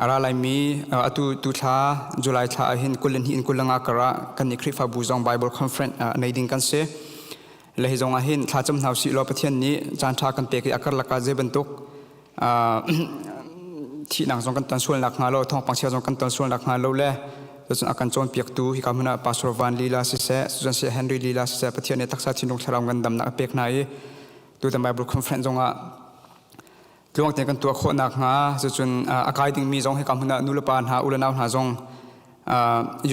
a ra laimi atu tu thla July thla ah hin 22 in 25 kar ah kan i Khrihfabu zong Bible conference nei ding kan si. Le hi zong ah hin thlacam hna usih law Pathian nih caan ṭha kan pek i a karlak ah zei bantuk thihnak zong kan ton sual nakhnga lo thawngpang chia zong kan ton sual nakhnga lo le cucun a kan cawnpiaktu hika hmun ah Pastor Van Lila siseh Susan Seh Henry Lila siseh Pathian nih taksa thinlung thlarau ngandamnak a pek hna i tutan Bible conference zong ah tluang tein kan tuah khawh nakhnga cucun a kai dingmi zong hika hmun ah nulepa hna u le nau hna zong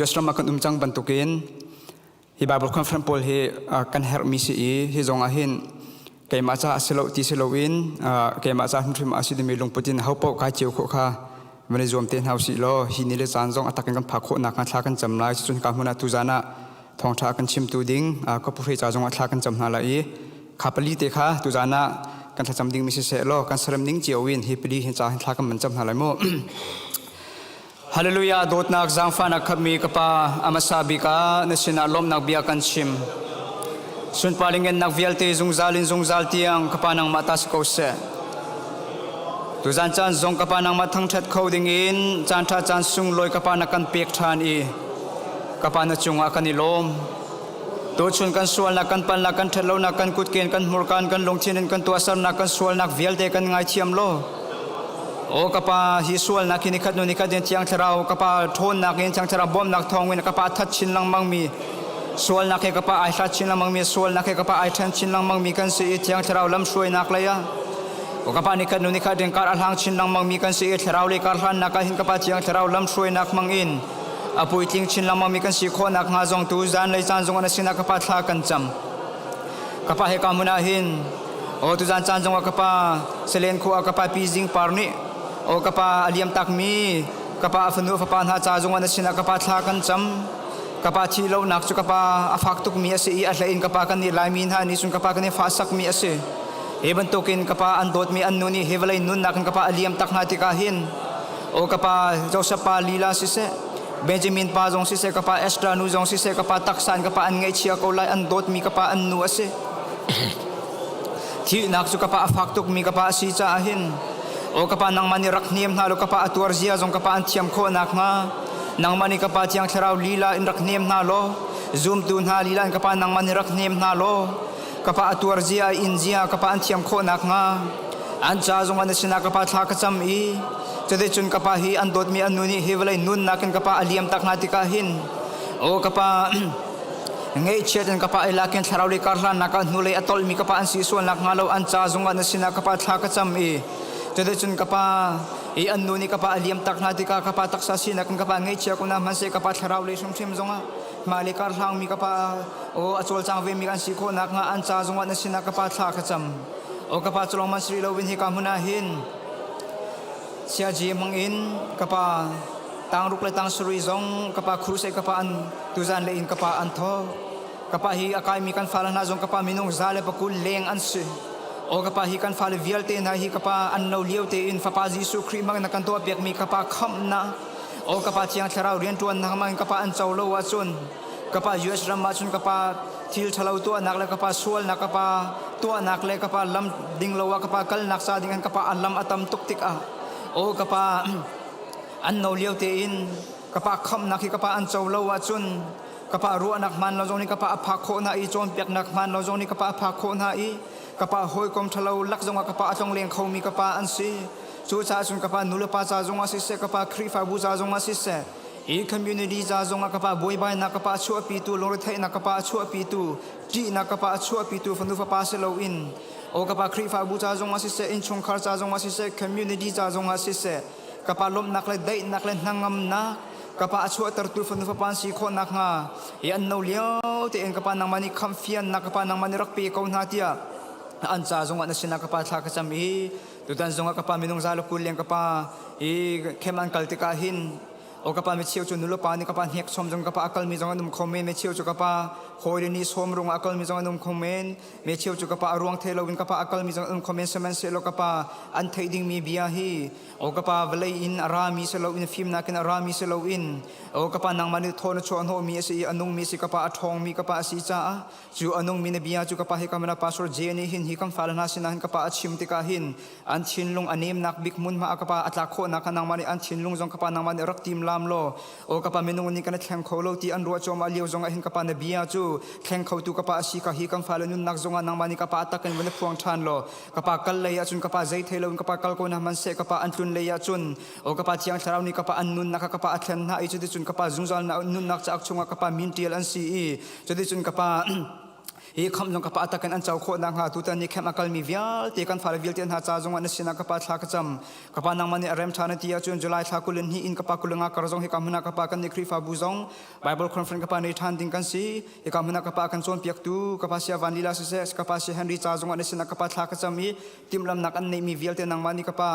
US ram ah kan um cang bantukin Hi Bible conference pawl hi kan herhmi si i hi zong ah hin keimah ca a si lo ti si loin keimah ca hrimhrim a si dimi lungput in ho paoh kai cio khawh kha van i zuam te hna usih law hi ni le caan zong a tak in kan phak khawh nakhnga thla kan cam lai. Cun ka hmun ah tuzan ah thawngṭha kan chimtu ding ka pu ca zong ah thla kan cam hna lai i kha pali te kha tuzan ah kan thlacam dingmi siseh law kan serem ning cio in hi pali hin ca hin thla kan man cam hna lai mu. Hallelujah dawtnak zaangfahnak khatmi ka pa a hmasa bik ah na sinah lawmhnak bia kan chim. Sunpar in ngennak vialte zungzal in zungzal tiang ka pa nangmah ta si ko seh. Tuzan caan zong ka pa nangmah thangṭhat kho ding in caan ṭha caan sunglawi ka pa na kan pek ṭhan i ka pa na cungah kan i lawm. Tuchun kan sualnak kan palnak kan ṭhatlonak kan kutken kan hmurkan kan lungthin in kan tuahsernak kan sualnak vialte kan ngaithiam law Aw ka pa hi sualnak hi nikhat nu nikhat in Thiang Thlarau ka pa ṭhawnnak in Thiang Thlarau bawmhnak thawngin ka pa that chin lengmang mi sualnak he ka pa ai hlat chin lengmang mi sualnak he ka pa ai ṭhen chin lengmang mi kan si i Thiang Thlarau lamhruainak lei ah ka pa nikhat nu nikhat in kar a hlang chin lengmang mi kan si i Thlarau le kar hlannak ah hin ka pa Thiang Thlarau lamhruainak hmang in a puitling chin lengmang mi kan si khawh nakhnga zong tu zan lei caan zong an sinah ka pa thla kan cam ka pa he ka hmun ah hin Aw tuzan caan zongah ka pa Selen khua ka pa Pi Zing Par nih aw ka pa a liam takmi ka pa a fanu a fapa hna ca zongah na sinah ka pa thla kan cam ka pa thi lonak cu ka pa a fak tukmi a si i a hlei in ka pa kan nih Laimi hna nih cun ka pa kan i fahsakmi a si hi bantukin ka pa an dawtmi an nu nih hi vawlei nunnak in ka pa a liam tak hna tikah hin aw ka pa Joseph pa lila siseh Benjamin pa zong siseh ka pa Esther nu zong siseh ka pa taksa in ka pa an ngaihchia ko lai an dawtmi ka pa an nu a si Thihnak cu ka pa a fak tukmi ka pa a si caah hin aw ka pa nangmah nih rak hnem hna law ka pa a tuar zia zong ka pa an thiam khawh nakhnga nangmah nih ka pa thiang thlarau lila in rak hnem hna law zumtu hna lila in ka pa nangmah nih rak hnem hna law ka pa a tuar zia a in zia ka pa an thiam khawh nakhnga an ca zong an sinah ka pa thla ka cam i cuticun ka pa hi an dawtmi an nu nih hi vawlei nunnak in ka pa a liam tak hna tikah hin aw ka pa Ngaihchiat in ka pa i lakin thlarau lei karhlannak ah hnulei a tolhmi ka pa an si sual nakhnga lo an ca zungah na sinah ka pa thla ka cam i cuticun ka pa i an nu nih ka pa a liam tak hna tikah ka pa taksa sinak in ka pa ngaihchia ko na hmanhseh ka pa thlarau lei hrimhrim zongah hmailei karhlangmi ka pa aw a cawlcang vemi an si khawh nakhnga an ca zungah na sinah ka pa thla ka cam aw ka pa culong man si rih loin hika hmun ah hin Siaji hmang in ka pa tangruk le tangsarih zong ka pa crusade ka pa an tuzan le in ka pa an tho ka pa hi a kaimi kan fale hna zong ka pa minung 120 leng an si o ka pa hi kan fale vialte hna hi ka pa an no lio tein fapa Jesuh Khrih hmang na kan tuah piakmi ka pa khamhnak o ka pa thiang thlarau riantuan nak hmang ka pa an co lo ahcun ka pa US ram ahcun ka pa thil ṭhalo tuahnak le ka pa sualnak ka pa tuahnak le ka pa lam ding lo ah ka pa kalnak ca ding an ka pa an lam a tam tuk tikah aw ka pa an no lio tein ka pa khamhnak hi ka pa an co lo ahcun ka pa ruahnak hmaan lo zong nih ka pa a phak khawh hna i cawnpiaknak hmaan lo zong nih ka pa a phak khawh hna i ka pa hawikom ṭhalo lak zongah ka pa a tlongleng khomi ka pa an si cucaah cun ka pa nulepa ca zongah siseh ka pa Khrihfabu ca zongah siseh Hi community ca zongah ka pa buaibainak ka pa chuahpitu, lungretheihnak ka pa chuahpitu, ṭihnak ka pa chuahpitu fanu fapa si loin. O kapa Khrihfabu ca zong ah siseh, innchungkhar ca zong ah siseh, community ca zong ah siseh, kapa lawmhnak le daihnak le hnangamnak kapa a chuahtertu fanu fapa an si khawh nakhnga i an no lio tein kapa nangmah nih khamhfiannak kapa nangmah nih rak pe ko hna tiah an ca zongah na sinah kapa thla ka cam i tutan zongah kapa minung za le 20 leng kapa i khem an kal tikah hin O kapa mi cheu cu nulepa nih kapa hnek som zong kapa akal mi zong an um kho men mi cheu cu kapa hawi nih som rung akal mi zong an um kho men mi cheu cu kapa aruang thei lo in kapa akal mi zong an um kho men sihmanhsehlaw kapa an theih ding mi bia hi o kapa vawlei in a ra mi si lo in fimnak in a ra mi si lo in o kapa nangmah nih thaw na chuah hnawh mi a si i a nung mi si kapa a ṭhawng mi kapa a si caah cu a nung mi na bia cu kapa hi kamana pastor J nih hin hi kan fale hna sinah hin kapa a chim tikah hin An thinlung a nemnak bik hmunhma a kapa a tlak khawhnak kha nangmah nih an thinlung zong kapa nangmah nih rak tim lam law aw kapa minung nih kan i thleng kho lo ti an ruah cuahmah lio zongah hin kapa na bia cu thleng khotu kapa a si kha hi kan fale nunnak zongah nangmah nih kapa a tak in van i phuang ṭhan law kapa kal lei ahcun kapa zei thei loin kapa kal ko na hmanhseh kapa an tlun lei ahcun aw kapa thiang thlarau nih kapa an nunnak kha kapa a thlen hna i cuticun kapa zungzal nunnak cauk chungah kapa min ṭial an si i cuticun kapa Hi khamh zong ka pa takin an co khawh nakhnga tutan ni khem a kalmi vialte kan fale vialte hna ca zongah na sinah ka pa thla ka cam. Ka pa nangmah nih a rem ṭha na ti ahcun July thla 22 in ka pa 25 kar zong hika hmun ah ka pa kan nih Khrihfabu zong Bible conference ka pa nei ṭhan ding kan si. Hika hmun ah ka pa kan cawnpiaktu ka pa sia Van Lila siseh ka pa si Henry ca zongah na sinah ka pa thla ka cam i timhlamnak an neihmi vialte nangmah nih ka pa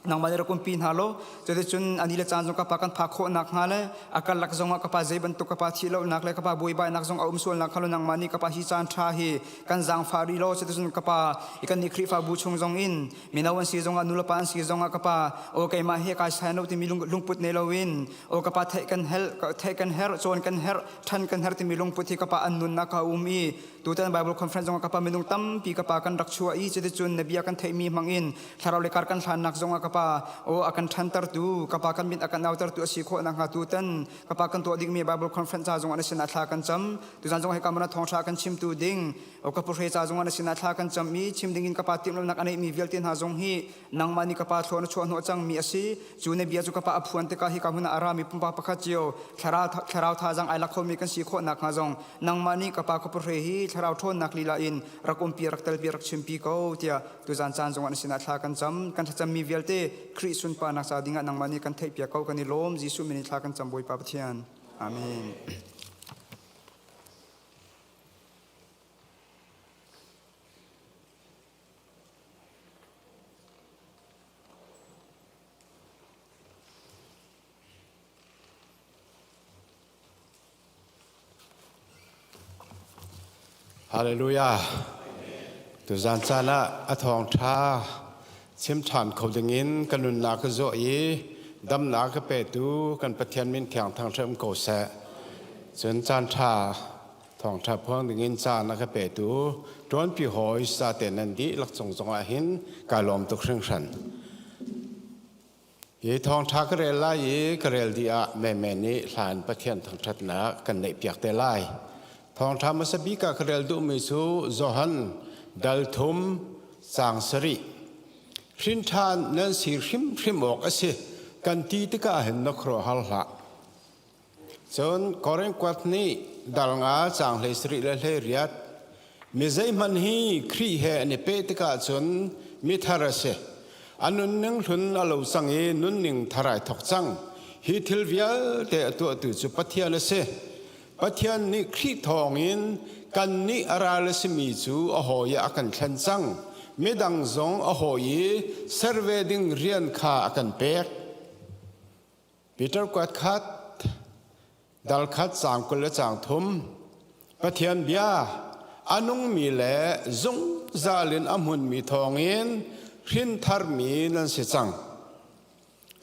nangmah nih rak umpi hna law cuticun ani le caan zong ka pa kan phak khawh nakhnga le a karlak zongah ka pa zei bantuk ka pa thih lonak le ka pa buaibainak zong a um sual nak kha lo nangmah nih ka pa hi caan ṭha hi kan zaangfah rih law cuticun ka pa i kan nih Khrihfabu chung zong in mino an si zongah nulepa an si zongah ka pa aw keimah hi kai sai lo timi lungput nei loin aw ka pa theih kan hel theih kan herh cawn kan herh ṭhan kan herh timi lungput hi ka pa an nunnak a um i tutan Bible conference zongah ka pa minung tampi ka pa kan rak chuah i cuticun na bia kan theihmi hmang in thlarau le kar kan hlannak zongah ka pa aw a kan ṭhantertu ka pa kan mit a kan autertu a si khawh nakhnga tutan ka pa kan tuah dingmi Bible conference ca zongah na sinah thla kan cam tuzan zongah hika mana thawngṭha kan chimtu ding aw ka puhre ca zongah na sinah thla kan cam i chim dingin ka pa timhlamnak a neihmi vialte hna zong hi nangmah nih ka pa thlaw na chuah hnawh cangmi a si cu na bia cu ka pa a phuan tikah hika hmun ah a rami pumpak pakhat cio thlarau thazang ai lak khomi kan si khawh nakhnga zong nangmah nih ka pa ka puhre hi thlarau ṭhawnnak lila in rak umpi rak telpi rak chimpi ko tiah tuzan caan zongah na sinah thla kan cam kan thlacammi vialte Khrih sunparnak ca dingah nangmah nih kan theihpiak ko kan i lawm Jesuh min in thla kan cam Bawipa Pathian amen. Hallelujah. Tuzan caan ah a thawngṭha chim ṭhan kho dingin ka nunnak ka zawh i damnak ka petu kan Pathian min thiang thangṭhat um ko seh. Cun caan ṭha thawngṭha phuang dingin caan a ka petu ṭuanpi hawi sa te nan dihlak cung zongah hin kai lawm tuk hringhran. Hi thawngṭha ka rel lai i ka rel dih ah meme nih hlan Pathian thangṭhatnak kan neihpiak te lai. Thawngṭha hmasa bik ah ka rel duhmi cu Johan dal thum caang sarih. Hrinṭhan nan si hrimhrim awk a si kan ti tikah hin na khuaruahhar hlah. Cun Korin kuat nih dal nga caang 17 le 18 mi zeihmanh hi Khrih he an i peh tikah cun mi thar a si. A nunning hlun a lo cang i nunning thar ai thawk cang. Hi thil vialte a tuahtu cu Pathian a si. Pathian nih Khrih thawngin kannih a ral a simi cu a hawi ah a kan thlen cang. Midang zong a hawi i ser ve ding rian kha a kan pek. Peter kuat khat dal khat caang 20 le caang thum Pathian bia a nungmi le zungzal in a hmunmi thawngin hrin tharmi nan si cang.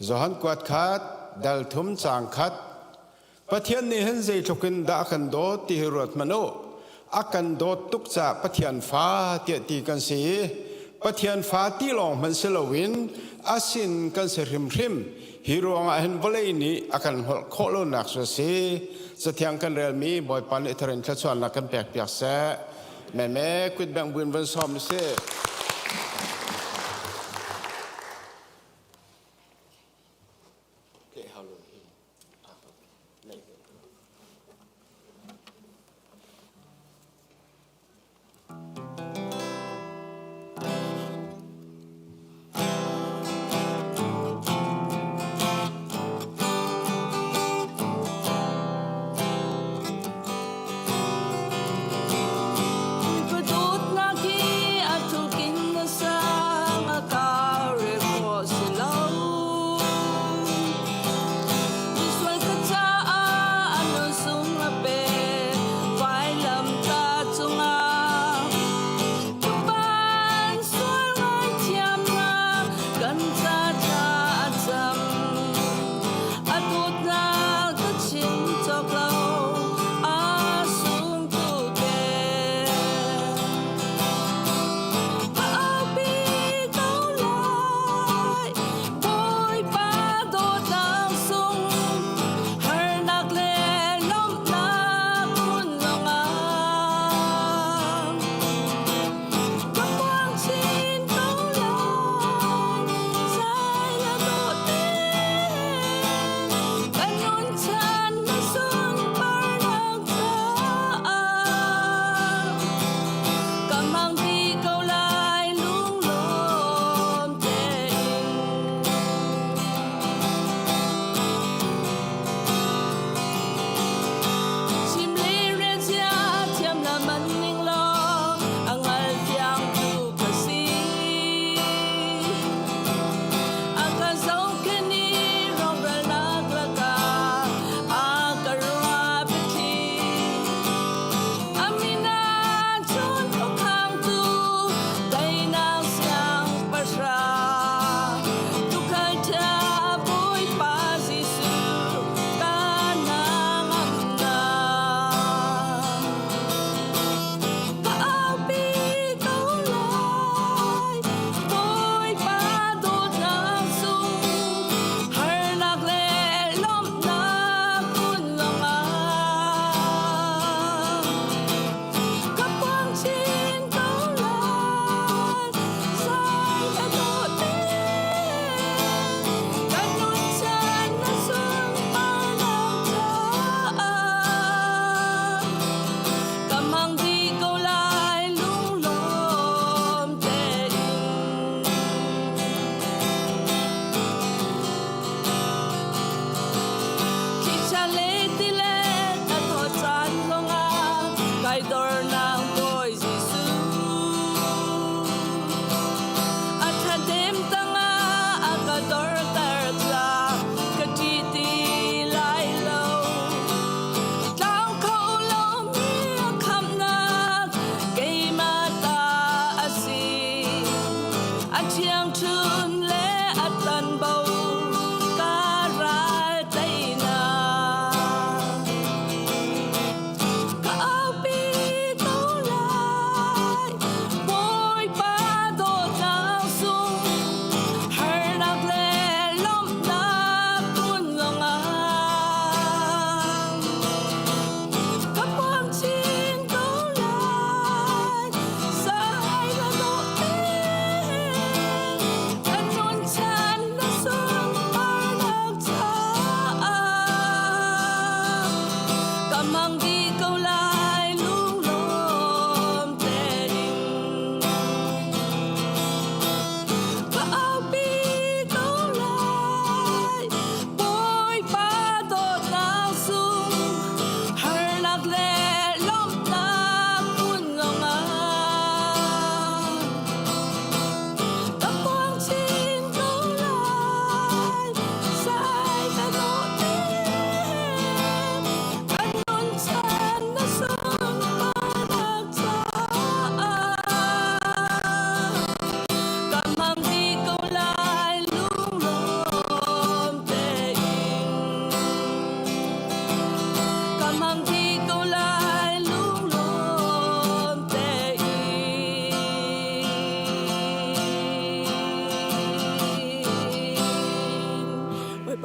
Johan kuat khat dal thum caang khat Pathian nih hin zeitluk in dah a kan dawt ti hi ruat hmanh u. A kan dawt tuk caah Pathian fa tiah ti kan si i Pathian fa ti lawng hmanh si loin a sin kan si hrimhrim. Hi ruangah hin vawlei nih a kan hngalh khawh lonak cu a si. Cathiang kan relmi Bawipa nih tharin thluachuahnak kan pekpiak seh. Meme kut bengh buin van sawm sih.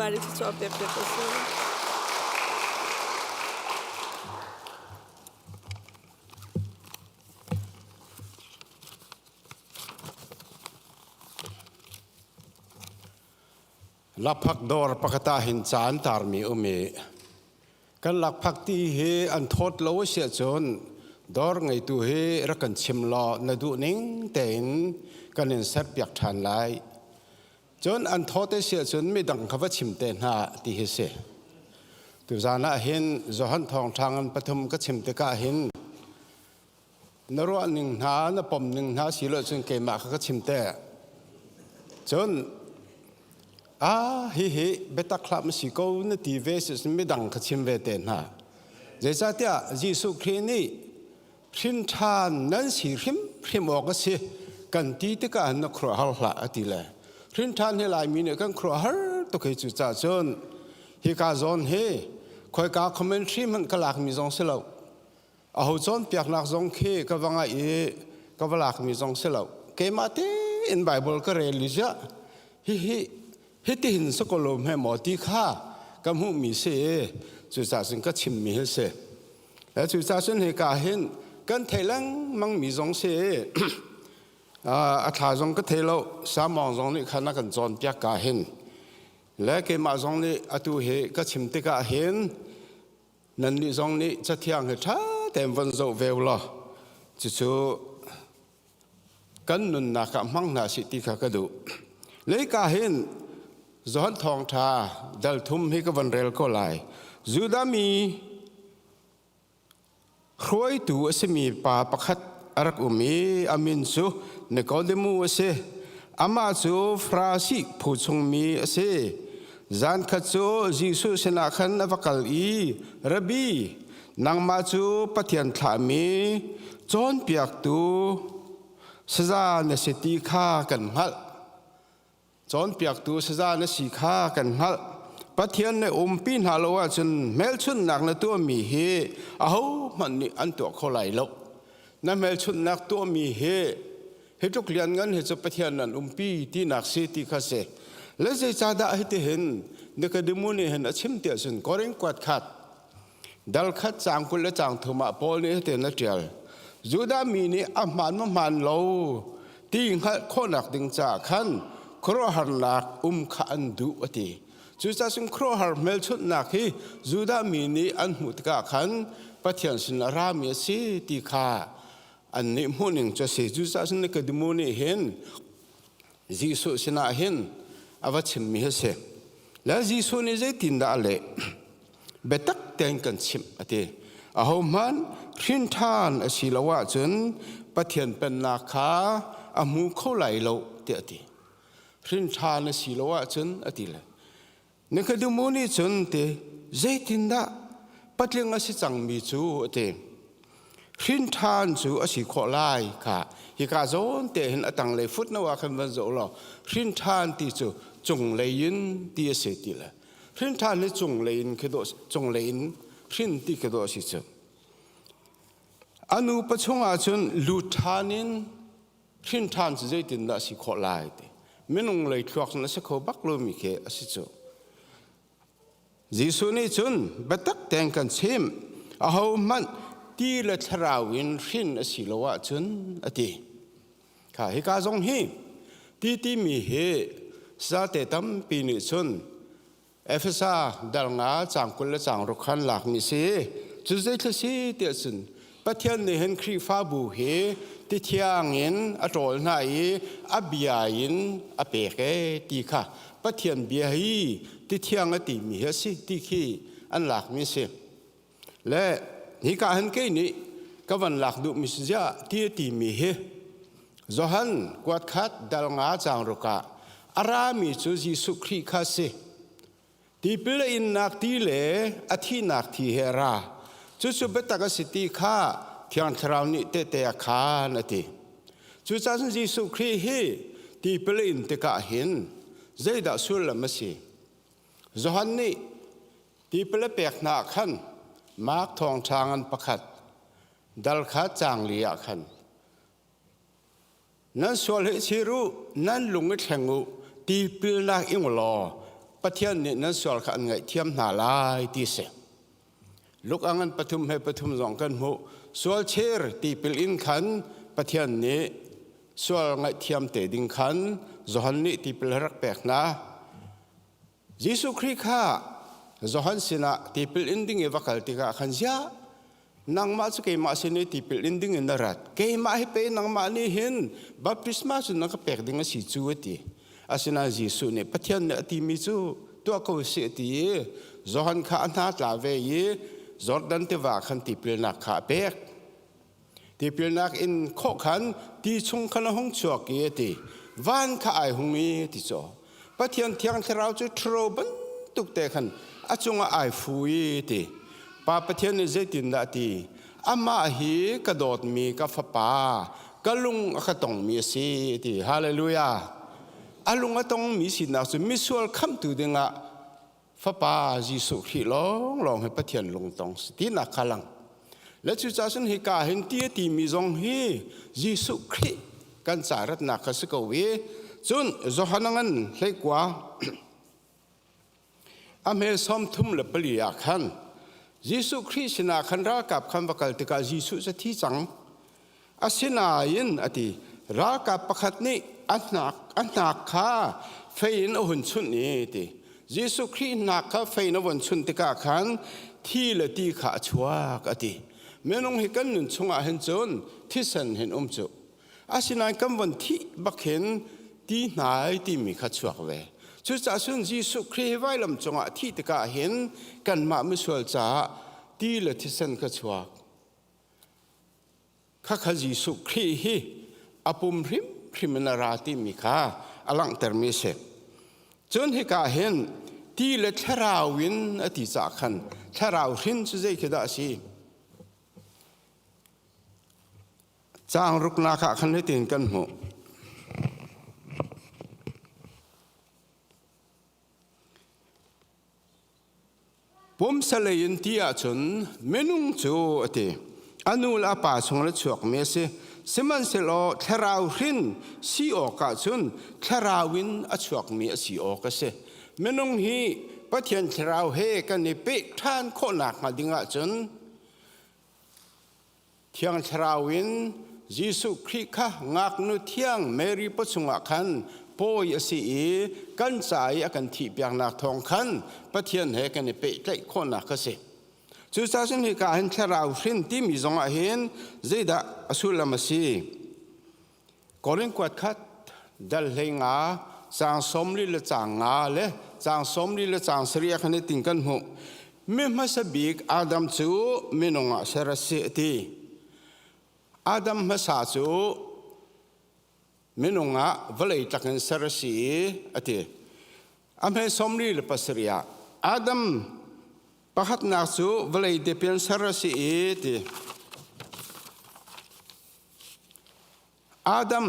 Bawipa nih thluachuah pek piak ko seh. Lakphak dawr pakhat ah hin ca an tarmi um i kan lakphak ti hi an thawt lo a si ahcun dawr ngeitu hi rak kan chim law na duh ning tein kan in serpiak ṭhan lai. Cun an thawt a si ahcun midang kha va chim te hna ti hi si. Tuzan ah hin Johan Thawngṭha ngan pathum ka chim tikah hin na ruah ning hna na pom ning hna si lo cun keimah kha ka chim te cun a hi hi biatak hlah ma si ko na ti ve si midang kha chim ve te hna zeicahtiah Jesuh Khrih nih hrin ṭhan nan si hrim hrim awk a si kan ti tikah na khuaruahhar hlah a ti le hrin ṭhan hi Laimi nih kan khuaruahhar tuk hi cu cah cun hika zawn hi khoika commentary hmanh ka lakmi zong si lo Aho cawnpiaknak zong khi ka va ngaih i ka va lakmi zong si lo. Keimah tein Bible ka rel i ziah hihi hitihin sakolom he maw ti kha ka hmuhmi si i cucaah cun ka chimmi hi si. Le cucaah cun hika hin kan theih lengmangmi zong si i a thla zong ka thei lo samawng zong nih khan a kan cawnpiak ka hin le keimah zong nih atu hi ka chim tikah hin Nannih zong nih Cathiang hi ṭha tein von zoh ve u law cucu kan nunnak ah hmang hna sih ti kha ka duh. Leika hin Johan Thawngṭha dal thum hi ka von rel ko lai. Judah mi hruaitu a simi pa pakhat a rak um i a min cu Nikodemu a si. Amah cu Farasi phu chungmi a si. Zankhat cu Jesuh sinah khan a va kal i, Rabbi, nangmah cu Pathian thlahmi cawnpiaktu saza na si ti kha kan hngalh. Cawnpiaktu saza na si kha kan hngalh. Pathian nih umpi hna lo ahcun hmelchunhnak na tuahmi hi ahohmanh nih an tuah kho lai lo. Na hmelchunhnak tuahmi hi Hi tluk lianngan hi cu Pathian nan umpi tinak si ti kha si. Le zeicahdah hitihin Nikodemu nih hin a chim tiah cun Korin kuat khat dal khat caang 20 le caang thum ah Paul nih hitin a ṭial. Judah mi nih a hmaan maw hmaan lo ti hngalh khawhnak ding caah khan khuaruahharnak um kha an duh a ti. Cucaah cun khuaruahhar hmelchunhnak hi Judah mi nih an hmuh tikah khan Pathian sin a rami a si ti kha an nih hmuhning cu a si. Cucaah cun Nikodemu nih hin Jesuh sinah hin a va chimmi hi a si. Le Jesuh nih zeitindah a leh? Biatak tein kan chimh a ti. Ahohmanh hrin ṭhan a si lo ahcun Pathian pennak kha a hmu kho lai lo tiah a ti. Hrin ṭhan a si lo ahcun a ti le. Nikodemu nih cun ti zeitindah patling a si cangmi cu a ti. Hrin ṭhan cu a si khawh lai kha hika zawn te hin a tanglei footnote ah khan van zoh law hrin ṭhan ti cu cunglei in ti a si ti le hrin ṭhan hi cunglei in khi dawh cunglei in hrin ti khi dawh a si cu. A nu pa chungah cun lut ṭhan in hrin ṭhan cu zeitindah a si khawh lai ti minung lei thluak cun a si kho bak lomi khi a si cu Jesuh nih cun biatak tein kan chim ahohmanh ti le thlarau in hrin a si lo ahcun a ti kha hika zong hi ti timi hi sate tampi nih cun Efesa dal nga caang 20 le caang ruk khan lakmi si. Cu zeithil si tiah cun Pathian nih hin Khrihfabu hi ti thiang in a ṭawl hna i a bia in a pek e ti kha Pathian bia hi ti thiang a timi hi a si ti khi an lakmi a si. Le hika hin kei nih ka van lak duhmi si ziah ti a timi hi Johan kuat khat dal nga caang ruk ah a rami cu Jesuh Khrih kha si. Tipil a innak ti le a thihnak thi he a ra. Cucu biatak a si ti kha Thiang Thlarau nih tehte a khaan a ti. Cucaah cun Jesuh Khrih hi tipil a in tikah hin zeidah sullam a si? Johan nih tipil a pek hna ah khan Mark thawngṭha ngan pakhat dal kha caang li ah khan nan sual hi chir u nan lung i thleng u tipilnak ing law. Pathian nih nan sual kha an ngaihthiam hna lai ti si. Luk angan pathum he pathum zong kan hmuh. Sual chir tipil in khan Pathian nih sual ngaihthiam te ding khan Johan nih tipil rak pek hna. Jesuh Khrih kha Johan sinah tipil in ding i va kal tikah khan ziah nangmah cu keimah sin i tipil in ding in na rat keimah hi pe nangmah nih hin baptisma cu na ka pek ding a si cu a ti. Asinain Jesuh nih Pathian nih a timi cu tuah ko sih a ti i Johan kha a hna tla ve i Jordan tiva khan tipilnak kha a pek. Tipilnak in khawh khan ti chung khan a hung chuak i a ti. Van kha ai hung i ti caw. Pathian Thiang Thlarau cu ṭhuro bantuk te khan a cungah ai fu i ti. Pa Pathian nih zeitindah a ti? Amah hi ka dawtmi ka fapa, ka lung a ka tongmi a si ti. Hallelujah. A lung a tongmi sinak cu misual khamhtu dingah Fapa Jesuh Khrih lawnglawng hi Pathian lungtong si tinak kha lang. Le cucaah cun hika hin ti a timi zong hi Jesuh Khrih kan ca ratnak kha si ko i cun Johan a ngan hleikua a hme 34 ah khan Jesuh Khrih sinah khan ralkap khan va kal tikah Jesuh cu thi cang. Asinain a ti ralkap pakhat nih a hnak a hnak kha fei in a hun chunh i ti Jesuh Khrih hnak kha fei in a von chunh tikah khan thi le ti kha a chuak a ti. Minung hi kan nun chungah hin cun thisen hin um cu. Asinain kan von thih bak hin ti hnai timi kha chuak ve. Cucaah cun Jesuh Khrih hi vailam cungah thih tikah hin kanmah misual caah ti le thisen kha chuak. Khakha Jesuh Khrih hi a pum hrimhrim in a ra timi kha a langhtermi a si. Cun hika hin ti le thlarau in a ti cah khan thlarau hrin cu zei khi dah a si? Caang ruknak ah khan hitin kan hmuh. Pumsalei in ti ahcun minung cu a ti. A nu le a pa chung le chuakmi a si. Sihmanhsehlaw thlarau hrin si awk ahcun thlarau in a chuakmi a si awk a si. Minung hi Pathian thlarau he kan i peh ṭhan khawhnak hnga ding ahcun Thiang Thlarau in Jesuh Khrih kha ngaknu thiang Mary pawchung ah khan pawi a si i kan ca i a kan thihpiaknak thawng khan Pathian he kan i pehtlaih khawhnak a si. Cucaah cun hika hin thlarau hrin timi zong ah hin zeidah a sullam a si? Korin kuat khat dal hlei nga caang 40 le caang nga le caang 40 le caang sarih ah khan ting kan hmuh. Mi hmasa bik Adam cu minung ah ser a si a ti. Adam hmasa cu minung ah vawlei tlak in ser a si i a ti. A hme 47 ah Adam pakhatnak cu vawlei depian ser a si i ti. Adam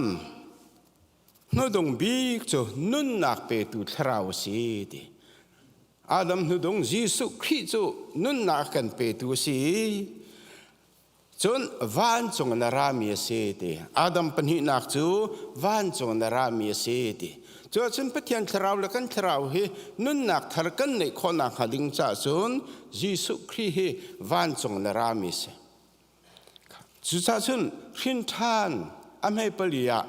hnudung bik cu nunnak petu thlarau a si ti. Adam hnudung Jesuh Khrih cu nunnak kan petu a si. Cun vancung in a rami a si ti. Adam pahnihnak cu vancung in a rami a si ti. Cu ahcun Pathian thlarau le kan thlarau hi nunnak thar kan neih khawhnak hnga ding caah cun Jesuh Khrih hi vancung in a rami a si. Cucaah cun hrin ṭhan a hmei pali ah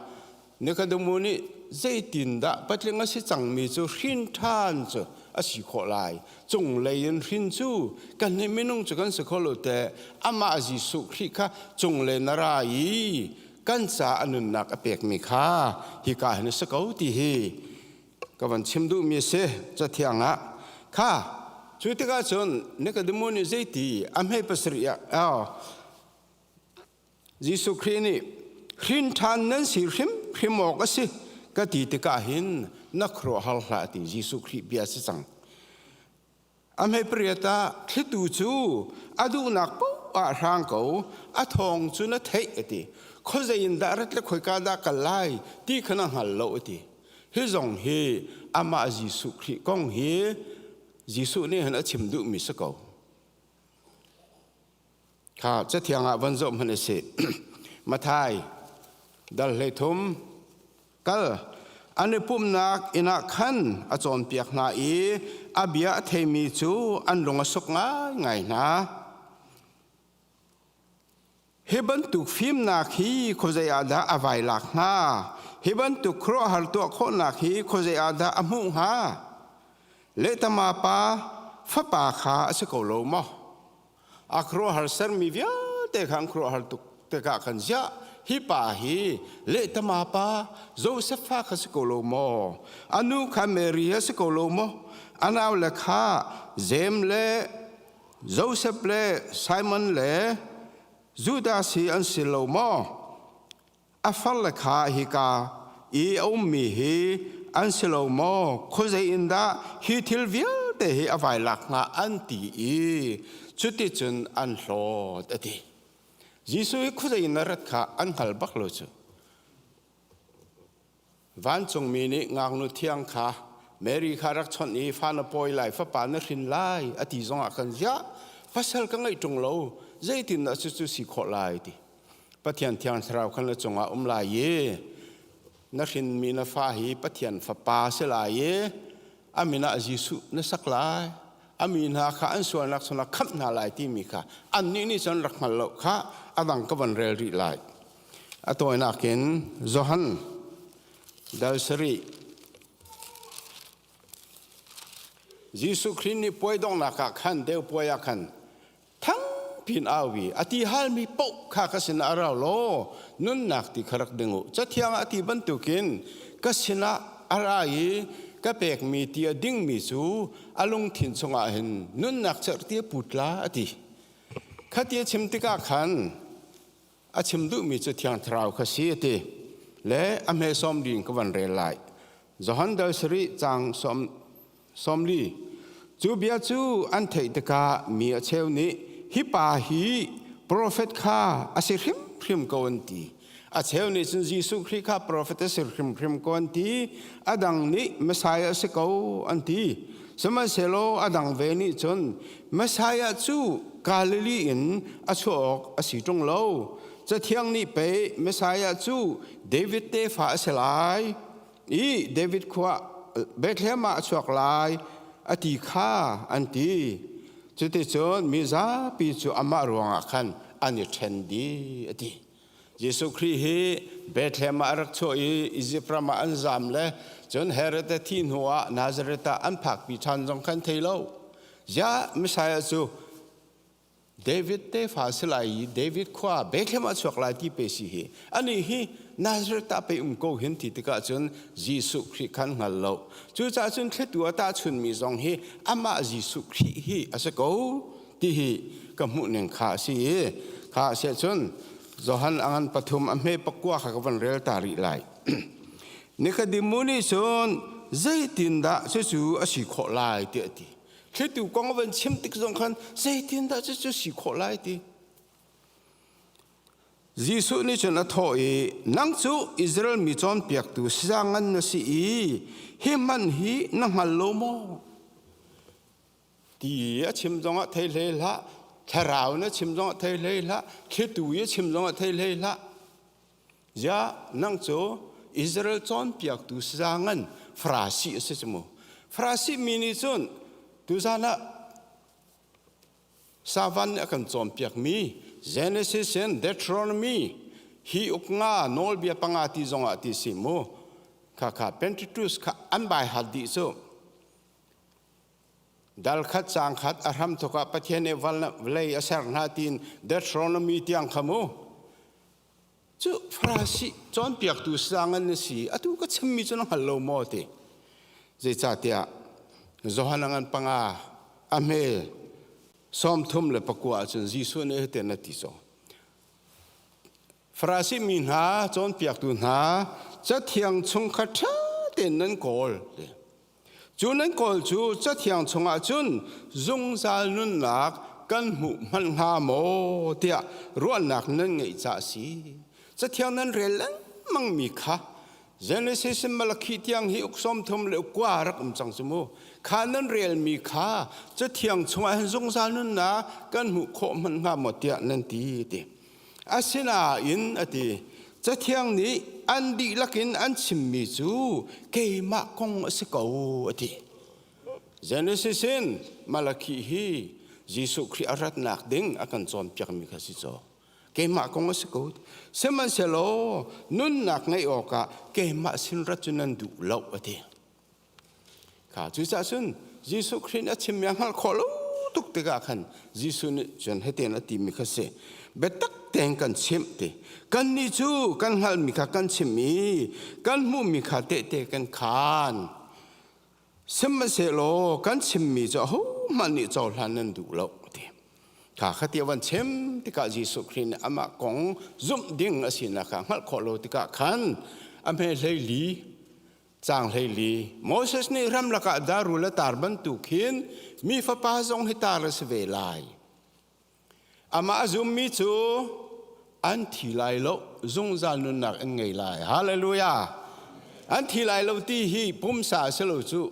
Nikodemu nih zeitindah patling a si cangmi cu hrin ṭhan cu a si khawh lai? Cunglei in hrin cu kannih minung cu kan si kho lo teh. Amah Jesuh Khrih kha cunglei na ra i kan ca a nunnak a pekmi kha hika hin a si ko ti hi ka van chim duhmi a si cathiang ah kha cu tikah cun Nikodemu nih zeiti a hmei pasarih ah Jesuh Khrih nih hrin ṭhan nan si hrimhrim awk a si ka ti tikah hin na khuaruahhar hlah ti Jesuh Khrih bia si cang. A hmei pariat ah thlitu cu a duhnak paoh ah hrang ko, a thawng cu na theih a ti. Khuazei in dah rat le khoika dah kal lai ti kha na hngal lo a ti. Hi zong hi amah Jesuh Khrih kong hi Jesuh nih hin a chim duhmi si ko. Kha cathiang ah von zoh hmanh a si. Mathai dal 13 kal. An i pumhnak inn ah khan a cawnpiak hna i a bia a theimi cu an lung a suk ngaingai hna. Hi bantuk fimnak hi khuazei ah dah a vai lak hnga? Hi bantuk khuaruahhar tuah khawhnak hi khuazei ah dah a hmuh hnga? Lehtama pa fapa kha a si ko lo maw? A khuaruahhar sermi vialte kha an khuaruahhar tuk tikah khan ziah hi pa hi lehtama pa Joseph fa kha si ko lo maw? A nu kha Mary a si ko lo maw? A naule kha Jeim le Joseph le Simon le Judas hi an si lo maw? A farle kha hika i a ummi hi an si lo maw? Khuazei in dah hi thil vialte hi a vai lak hnga an ti i cuticun an hlawt a ti. Jesuh hi khuazei in a rat kha an hngal bak lo cu. Vancungmi nih ngaknu thiang kha Mary kha rak chawnh i fa na pawi lai, fapa na hrin lai a ti zongah khan ziah pasal ka ngeih ṭung lo, zeitindah cucu si khawh lai ti. Pathian Thiang Thlarau khan na cungah um lai i na hrinmi na fa hi Pathian fapa si lai i a min ah Jesuh na sak lai. A mi hna kha an sualnak chungah khamh hna lai timi kha annih nih cun rak hngal lo kha a dang ka van rel rih lai. A tawinak in Johan dal sarih Jesuh Khrih nih puai donghnak ah khan deu puai ah khan thangpi in au i a ti halmi paoh kha ka sinah a rau law nunnak ti kha rak ding u. Cathiang ah a ti bantukin ka sinah a ra i ka pekmi ti a dingmi cu a lungthin chungah hin nunnak cerhti a put la a ti. Khati a chim tikah khan a chim duhmi cu Thiang Thlarau kha si a ti le a hme sawm ding ka van rel lai. Johan dal sarih caang sawmli cu bia cu an theih tikah mi a cheu nih hi pa hi profet kha a si hrimhrim ko an ti. A cheu nih cun Jesuh Khrih kha profet a si hrimhrim ko an ti. A dang nih Messiah a si ko an ti. Sihmanhsehlaw a dang ve nih cun Messiah cu Galilee in a chuah awk a si ṭung lo. Cathiang nih pei Messiah cu David tefa a si lai i David khua Bethlehem ah a chuak lai a ti kha an ti. Cuticun mi zapi cu amah ruangah khan an i ṭhen dih a ti. Jesuh Khrih hi Bethlehem ah a rak chuah i Izipt ram ah an zam le cun Herod a thih hnu ah Nazareth ah an phakpi ṭhan zong khan thei lo. Ziah Messiah cu David tefa si lai i David khua Bethlehem ah chuak lai ti pe si hi anih hi Nazareth ah pei um ko hin ti tikah cun Jesuh Khrih khan hngal lo. Cucaah cun thlitu a tahchunmi zong hi amah Jesuh Khrih hi a si ko ti hi ka hmuh ning kha a si i kha a si ahcun Johan a ngan pathum a hme pakua kha ka van rel ta rih lai. Nikodemu nih cun zeitindah cucu a si khawh lai tiah a ti. Thlitu kong a van chim tik zong khan zeitindah cucu si khawh lai ti. Jesuh nih cun a thawh i nang cu Israel mi cawnpiaktu saya ngan na si i hi hman hi na hngal lo maw? Ti a chim zongah thei hlei hlah, thlarau na chim zongah thei hlei hlah, thlitu i a chim zongah thei hlei hlah. Ziah nang cu Israel cawnpiaktu saya ngan Farasi a si cu mu. Farasi mi nih cun tuzan ah Savan nih a kan cawnpiakmi Genesis in Deuteronomy hi uk nga nawlbia panga ti zongah ti si mu. Kha kha Pentateuch kha an bai hat dih cu. Dal khat caang khat a hram thok ah Pathian nih vawlei a ser hna tiin Deuteronomy tiang kha mu. Cu Farasi cawnpiaktu sang an si atu ka chimmi cu na hngal lo maw ti. Zeicahtiah Johan a ngan panga a hme 39 ahcun Jesuh nih hitin a ti caw. Farasi mi hna cawnpiaktu hna cathiang chung kha ṭha tein nan kawl. Cu nan kawl cu Cathiang chungah cun zungzal nunnak kan hmuh hmanh hnga maw tiah ruahnak nan ngeih caah a si. Cathiang nan rel lengmangmi kha Genesis in Malakhi tiang hi uk 30 le uk kua rak um cang cu mu. Kha nan relmi kha Cathiang chungah hin zungzal nunnak kan hmuh khawh hmanh hnga maw tiah nan ti ti. Asinain a ti, Cathiang nih an dihlak in an chimmi cu keimah kong a si ko a ti. Genesis in Malakhi hi Jesuh Khrih a ratnak ding a kan cawnpiakmi kha si caw. Keimah kong a si ko. Sihmanhsehlaw nunnak ngeih awkah keimah sin rat cu nan duh lo a ti. Kha cucaah cun Jesuh Khrih nih a chimmi a hngalh khawh lo tuk tikah khan Jesuh nih cun hitin a timi kha si. Biatak tein kan chimh ti. Kannih cu kan hngalhmi kha kan chim i kan hmuhmi kha tehte kan khaan. Sihmanhsehlaw kan chimmi cu ahohmanh nih cohlan nan duh lo ti. Kha kha ti van chim tikah Jesuh Khrih nih amah kong zumh ding a sinak kha hngalh khawh lo tikah khan a hme hleili Caang 14 Moses nih ramlak ah darul a tar bantuk hin mi fapa zong hi tar a si ve lai. Amah a zummi cu an thi lai lo, zungzal nunnak an ngei lai. Hallelujah! An thi lai lo ti hi pumsa a si lo cu.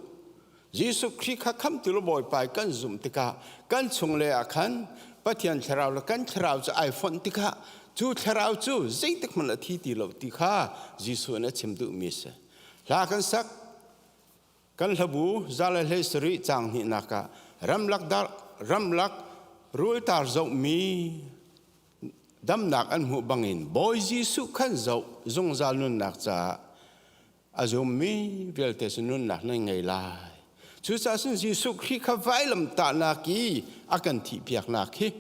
Jesuh Khrih kha khamtu le Bawipa kan zumh tikah kan chung le ah khan Pathian thlarau le kan thlarau cu ai fonh tikah cu thlarau cu zeitik hmanh a thi ti lo ti kha Jesuh nih a chim duhmi a si. Hla kan sak kan hlabu zale hlei sarih caang hnihnak ah ramlak dar ramlak rultar zohmi damnak an hmuh bangin Bawi Jesuh khan zoh zungzal nunnak caah a zummi vialte cu nunnak nan ngei lai. Cucaah cun Jesuh Khrih kha vailamtahnak i a kan thihpiaknak hi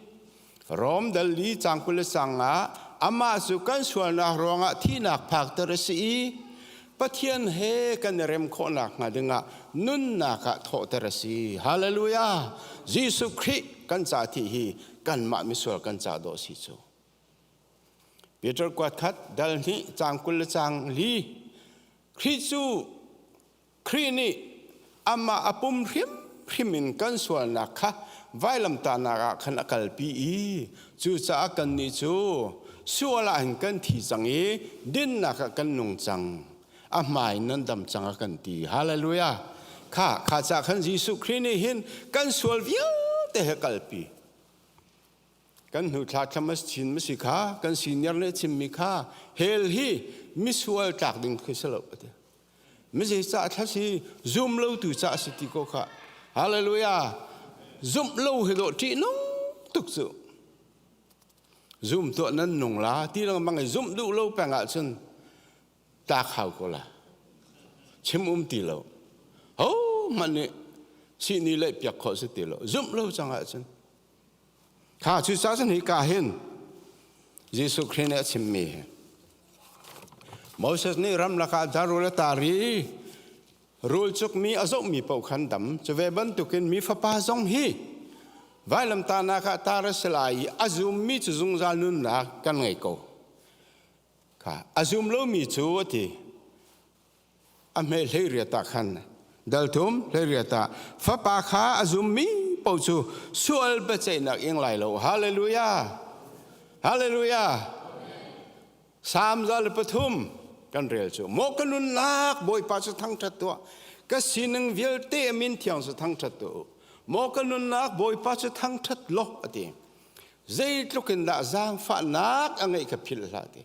Rom dal li cang 20 le cang ah amah cu kan sualnak ruangah thihnak phakter a si i Pathian he kan i rem khawhnak hnga dingah nunnak ah thawhter a si. Hallelujah! Jesuh Khrih kan ca thih hi kanmah misual kan ca dawh si cu. Peter kuat khat dal hnih caang 20 le caang li Khrih cu Khrih nih amah a pum hrimhrim in kan sualnak kha vailamtahnak ah khan a kalpi i cucaah kannih cu sual ah hin kan thi cang i dinnak ah kan nung cang a hmai nan dam cang a kan ti hallelujah kha kha ca khan Jesuh Khrih nih hin kan sual vialte he kalpi Kan hnu thla thlam a chin ma si kha kan senior nih a chimmi kha hell hi misual tlak ding khi si lo ati. Mize ca thla si zum lo tu ca si ti ko kha. Hallelujah. Zumh lo hi dawh ṭih nung tuk cu. Zum tuah nan nung la ti lengmang i zumh duh lo peng ahcun tlak hau ko la chim um ti lo ho hmanh nih sihni leh piak khawh si ti lo zumh lo cang ahcun kha cu ca cun hi ka hin Jesuh Khrih nih a chimmi hi Moses nih ramlak ah darul a tar i rul cukmi a zohmi paoh khan dam cu ve bantukin mi fapa zong hi vailamtahnak ah tar a si lai i a zummi cu zungzal nunnak kan ngei ko Kha a zum lomi cu a ti. A hme 18 ah khan dal thum 18 ah fapa kha a zummi paoh cu sual biaceihnak ing lai lo. Hallelujah. Hallelujah. Salm 103 kan rel cu maw ka nunnak Bawipa cu thangṭhat tuah ka sining vialte a min thiang cu thangṭhat tuah u maw ka nunnak Bawipa cu thangṭhat law a ti Zeitluk in dah zaangfahnak a ngeih kha philh hlah ti.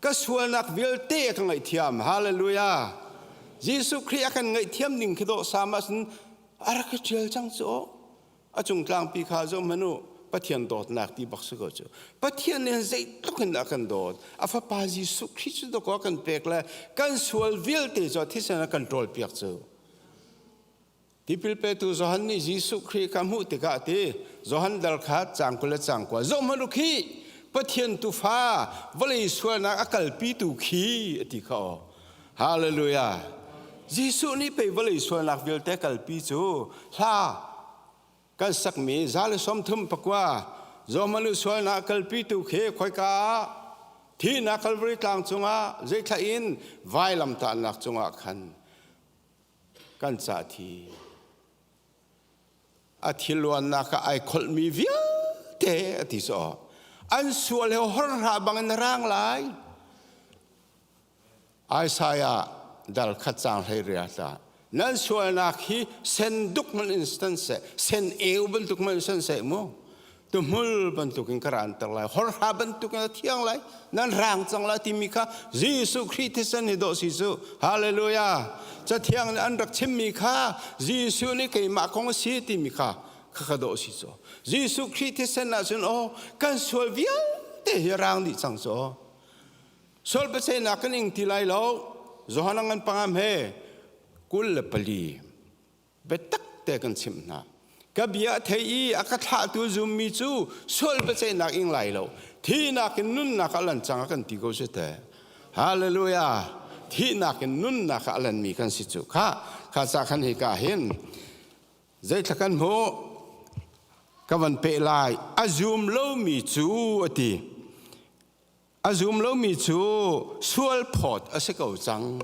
Ka sualnak vialte a ka ngaihthiam. Hallelujah. Jesuh Khrih a kan ngaihthiam ning khi dawh sam ahcun a rak i ṭial cang cu aw. A cung tlangpi kha zoh hmanh u. Pathian dawtnak ti bak si ko cu. Pathian nih zeitluk in dah a kan dawt. A fapa Jesuh Khrih cu dawkaw a kan pek le kan sual vialte cu a thisen a kan ṭawlpiak cu. Tipil petu Johan nih Jesuh Khrih kha hmuh tikah a ti, Johan dal khat caang 20 le caang 20 zoh hmanh u khih, Pathian tufa vawlei sualnak a kalpitu khi a ti kha aw. Hallelujah. Jesuh nih pei vawlei sualnak vialte kalpi cu hla kan sakmi 139 zoh hmanh u sualnak a kalpitu khi khoika ah thihnak Calvary tlang cungah zeithla in vailamtahnak cungah khan kan ca thi a thiluannak ah ai kholhmi vialte a ti so an sual he horhra bangin rang lai Isaiah dal khat cang hlei ria ta nan sualnak hi sen duk man in san se sen eu bantuk man san se mu. Tuhmul bantukin ka ranter lai, horha bantukin a thiang lai, nan rang cang lai timi kha Jesuh Khrih thisen hi dawh si cu. Hallelujah. Cathiang nih an rak chimmi kha Jesuh nih keimah kong a si timi kha kha dawh si cu. Jesuh Khrih thisen ahcun aw kan sual vialte hi rang dih cang cu. Sual pasainak kan ing ti lai lo. Johan ngan pangam he 24 biatak te kan chimh hna. Ka bia a thei i a ka thlahtu zummi cu sual biaceihnak ing lai lo. Thihnak in nunnak ah lan cang a kan ti ko si te. Hallelujah. Thihnak in nunnak ah a lanmi kan si cu. Kha kha ca khan hi ka hin zeithla kan hmuh ka van peh lai. A zum lomi cu a ti. A zum lomi cu sual phawt a si ko cang.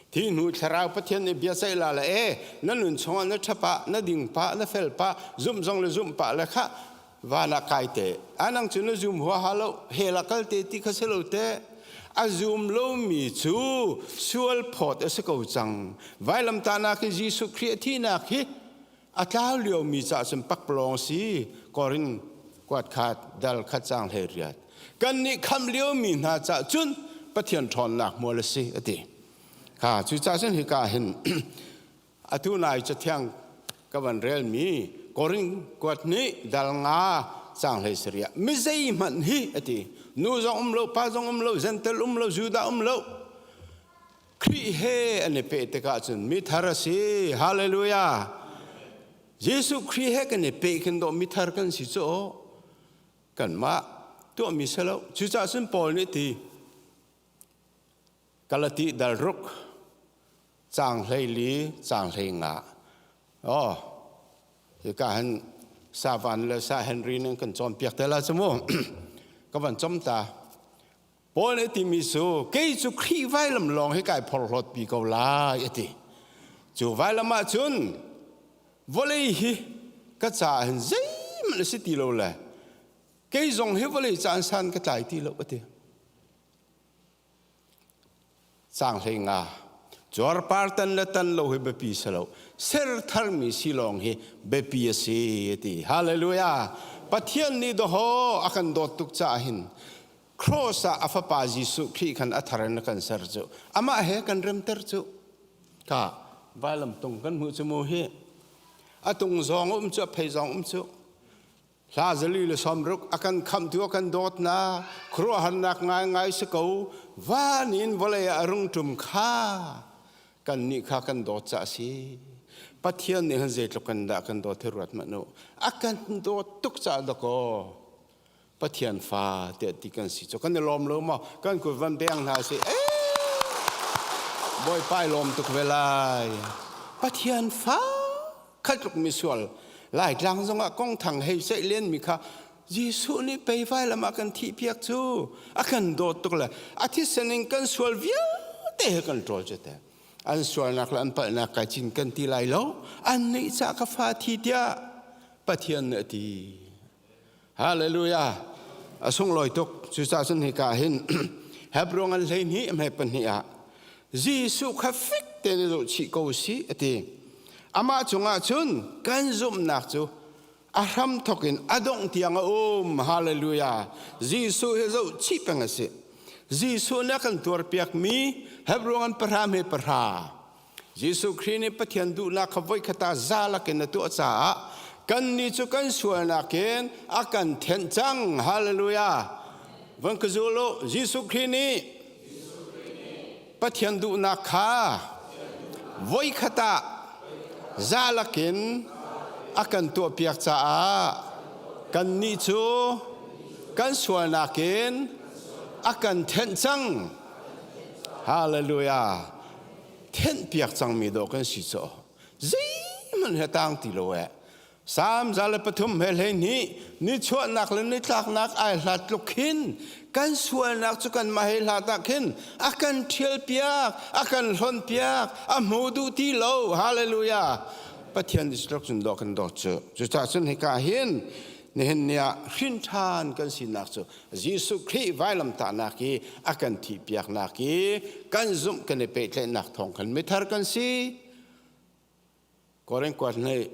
Thi hnu thlarau Pathian nih bia ceih la le e na nun chungah na ṭha pah, na ding pah, na fel pah, zumh zong le zumh pah le kha van ah kai te. Anang cu na zum huaha lo, hell ah kal te ti kha si lo te. A zum lomi cu sual phawt a si ko cang. Vailamtahnak hi Jesuh Khrih a thihnak hi a tlau liomi caah cun pakpalawng si Korin kuat khat dal khat cang hlei riat kan nih kham liomi hna caah cun Pathian ṭhawnnak mual a si a ti kha cucaah cun hika hin atu nai cathiang ka van relmi Korin kuat nih dal nga cang hlei saria mi zeihmanh hi a ti nu zong um lo pa zong um lo Gentel um lo Judah um lo Khrih he an i peh tikah cun mithar a si. Hallelujah. Jesuh Khrih he kan i peh khin dawh mithar kan si cu kanmah tuahmi si lo. Cucaah cun Paul nih ti Galati dal ruk caang 14 caang 15. Oh, hika hin Savan le Sa Henry nih kan cawnpiak te la cu mu. Ka van com ta. Paul nih a timi cu kei cu Khrih vailam lawng hi kai phorhlawt pi ko lai a ti. Cu vailam ah cun vawlei hi ka caah hin zeihmanh a si ti lo le kei zong hi vawlei caan san ka tlai ti lo a ti. Caang 15 cuarpar tan le tan lo hi biapi si lo ser tharmi si lawng hi biapi a si a ti. Hallelujah. Pathian nih dawhaw a kan dawt tuk caah hin cross ah a fapa Jesuh Khrih khan a thar in a kan ser cu amah he kan remter cu ka vailam tung kan hmuh cu mu hi a tung zong um cu a phei zong um cu hla 160 a kan khamtu a kan dawtnak khuaruahharnak ngaingai si ko van in vawlei ah a rung ṭum kha kan nih kha kan dawt ca a si Pathian nih han zeitluk kan dah kan dawt hi ruat hmanh u a kan dawt tuk caah dakaw Pathian fa tiah ti kan si cu kan i lawm lo maw kan kut van beng hna si ee Bawipa i lawm tuk ve lai Pathian fa khat tluk misual Laitlang zongah kong thang hei seih len mi kha Jesuh nih pei vailam ah kan thih piak cu a kan dawt tuk le a thisen in kan sual vialte he kan ṭawl cu te an sualnak le an palhnak kai cin kan ti lai lo an nih cah ka fa thi tiah Pathian nih a ti Hallelujah. A sunglawi tuk. Cucaah cun hika hin Hebrew ngan 12 hme pahnih ah Jesuh kha fek tein i zohchih ko si a ti. Amah cungah cun kan zumhnak cu a hram thawk in a dongh tiang a um. Hallelujah. Jesuh hi zohchih peng a si. Jesuh nih a kan tuarpiakmi Hebrew ngan pahra hme pahra Jesuh Khrih nih Pathian duhnak kha voikhat ah za lakin a tuah caah kannih cu kan sualnak in a kan thenh cang. Hallelujah. Van ka zul u. Jesuh Khrih nih Pathian duhnak kha voikhat ah za lakin a kan tuahpiak caah kannih cu kan sualnak in a kan thenh cang. Hallelujah. Thenhpiak cangmi dawh kan si cu zeihmanh he tang ti lo eh Salm 103 he 12 nichuahnak le nitlaknak ai hlat tluk khin kan sualnak cu kanmah he hlat ah khin a kan ṭhial piak a kan hlonh piak a hmu duh ti lo hallelujah Pathian instruction dawh kan dawt cu cucaah cun hika hin nihin ni ah hrin ṭhan kan sinak cu Jesuh Khrih vailamtahnak i a kan thihpiaknak i kan zumh kan i pehtlaihnak thawng khan mithar kan si. Korin kuat nih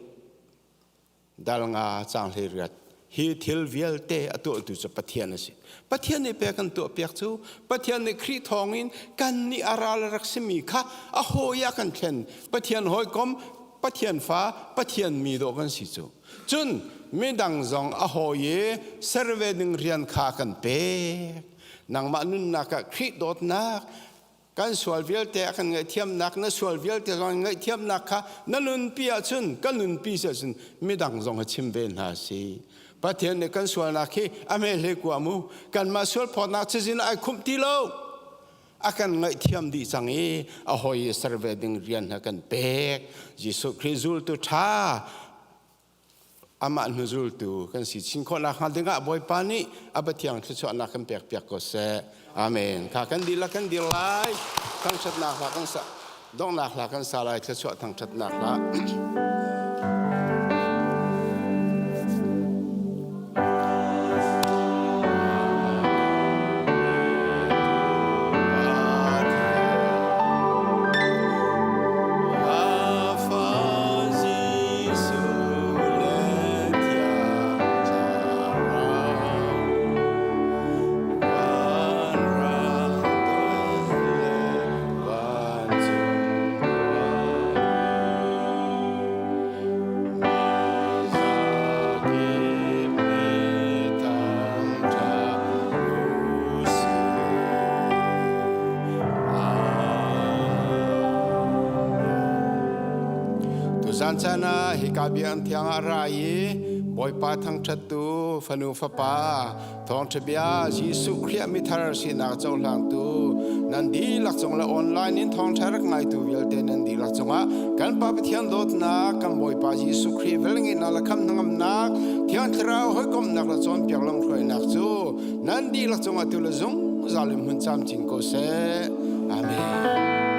dal nga cang 18. Hi thil vialte a tuahtu cu Pathian a si. Pathian nih pek kan tuahpiak cu Pathian nih Khrih thawngin kan nih a ral a rak simi kha a hawi ah kan thlen. Pathian hawikom, Pathian fa, Pathian mi dawh kan si cu. Cun midang zong a hawi i ser ve ding rian kha kan pek. Nangmah nunnak ah Khrih dawtnak, kan sual vialte a kan ngaihthiamnak na sual vialte zong ngaihthiamnak kha na nunpi ahcun kan nunpi si ahcun midang zong ha chim ve hna si. Pathian nih kan sualnak hi a hme hle kua mu kanmah sual phawtnak cazin ai khumh ti lo a kan ngaihthiam dih cang i a hoi i ser ve ding rian ha kan pek. Jesuh Khrih zultu ṭha amah hnuzultu kan si chin khawhnak hnga dingah Bawipa nih a Pathian thluachuahnak kan pek piak ko seh. Amen. Kha kan dihlak kan dir lai. Thangṭhatnak hla kan sa donghnak hla kan sa lai thluachuah thangṭhatnak hla. Tuzan caan ah hika biakinn thiang ah ra i Bawipa thangṭhattu fanu fapa thawngṭha bia Jesuh Khrih mithar sinak cohlangtu nan dihlak cung le online in thawngṭha rak ngaitu vialte nan dihlak cungah kan Pa Pathian dawtnak kan Bawipa Jesuh Khrih velngeihnak le khamh hnangamnak Thiang Thlarau hawikomhnak le cawnpiak lamhruainak cu nan dihlak cungah tu le zungzal in hmun camcin ko seh. Amen.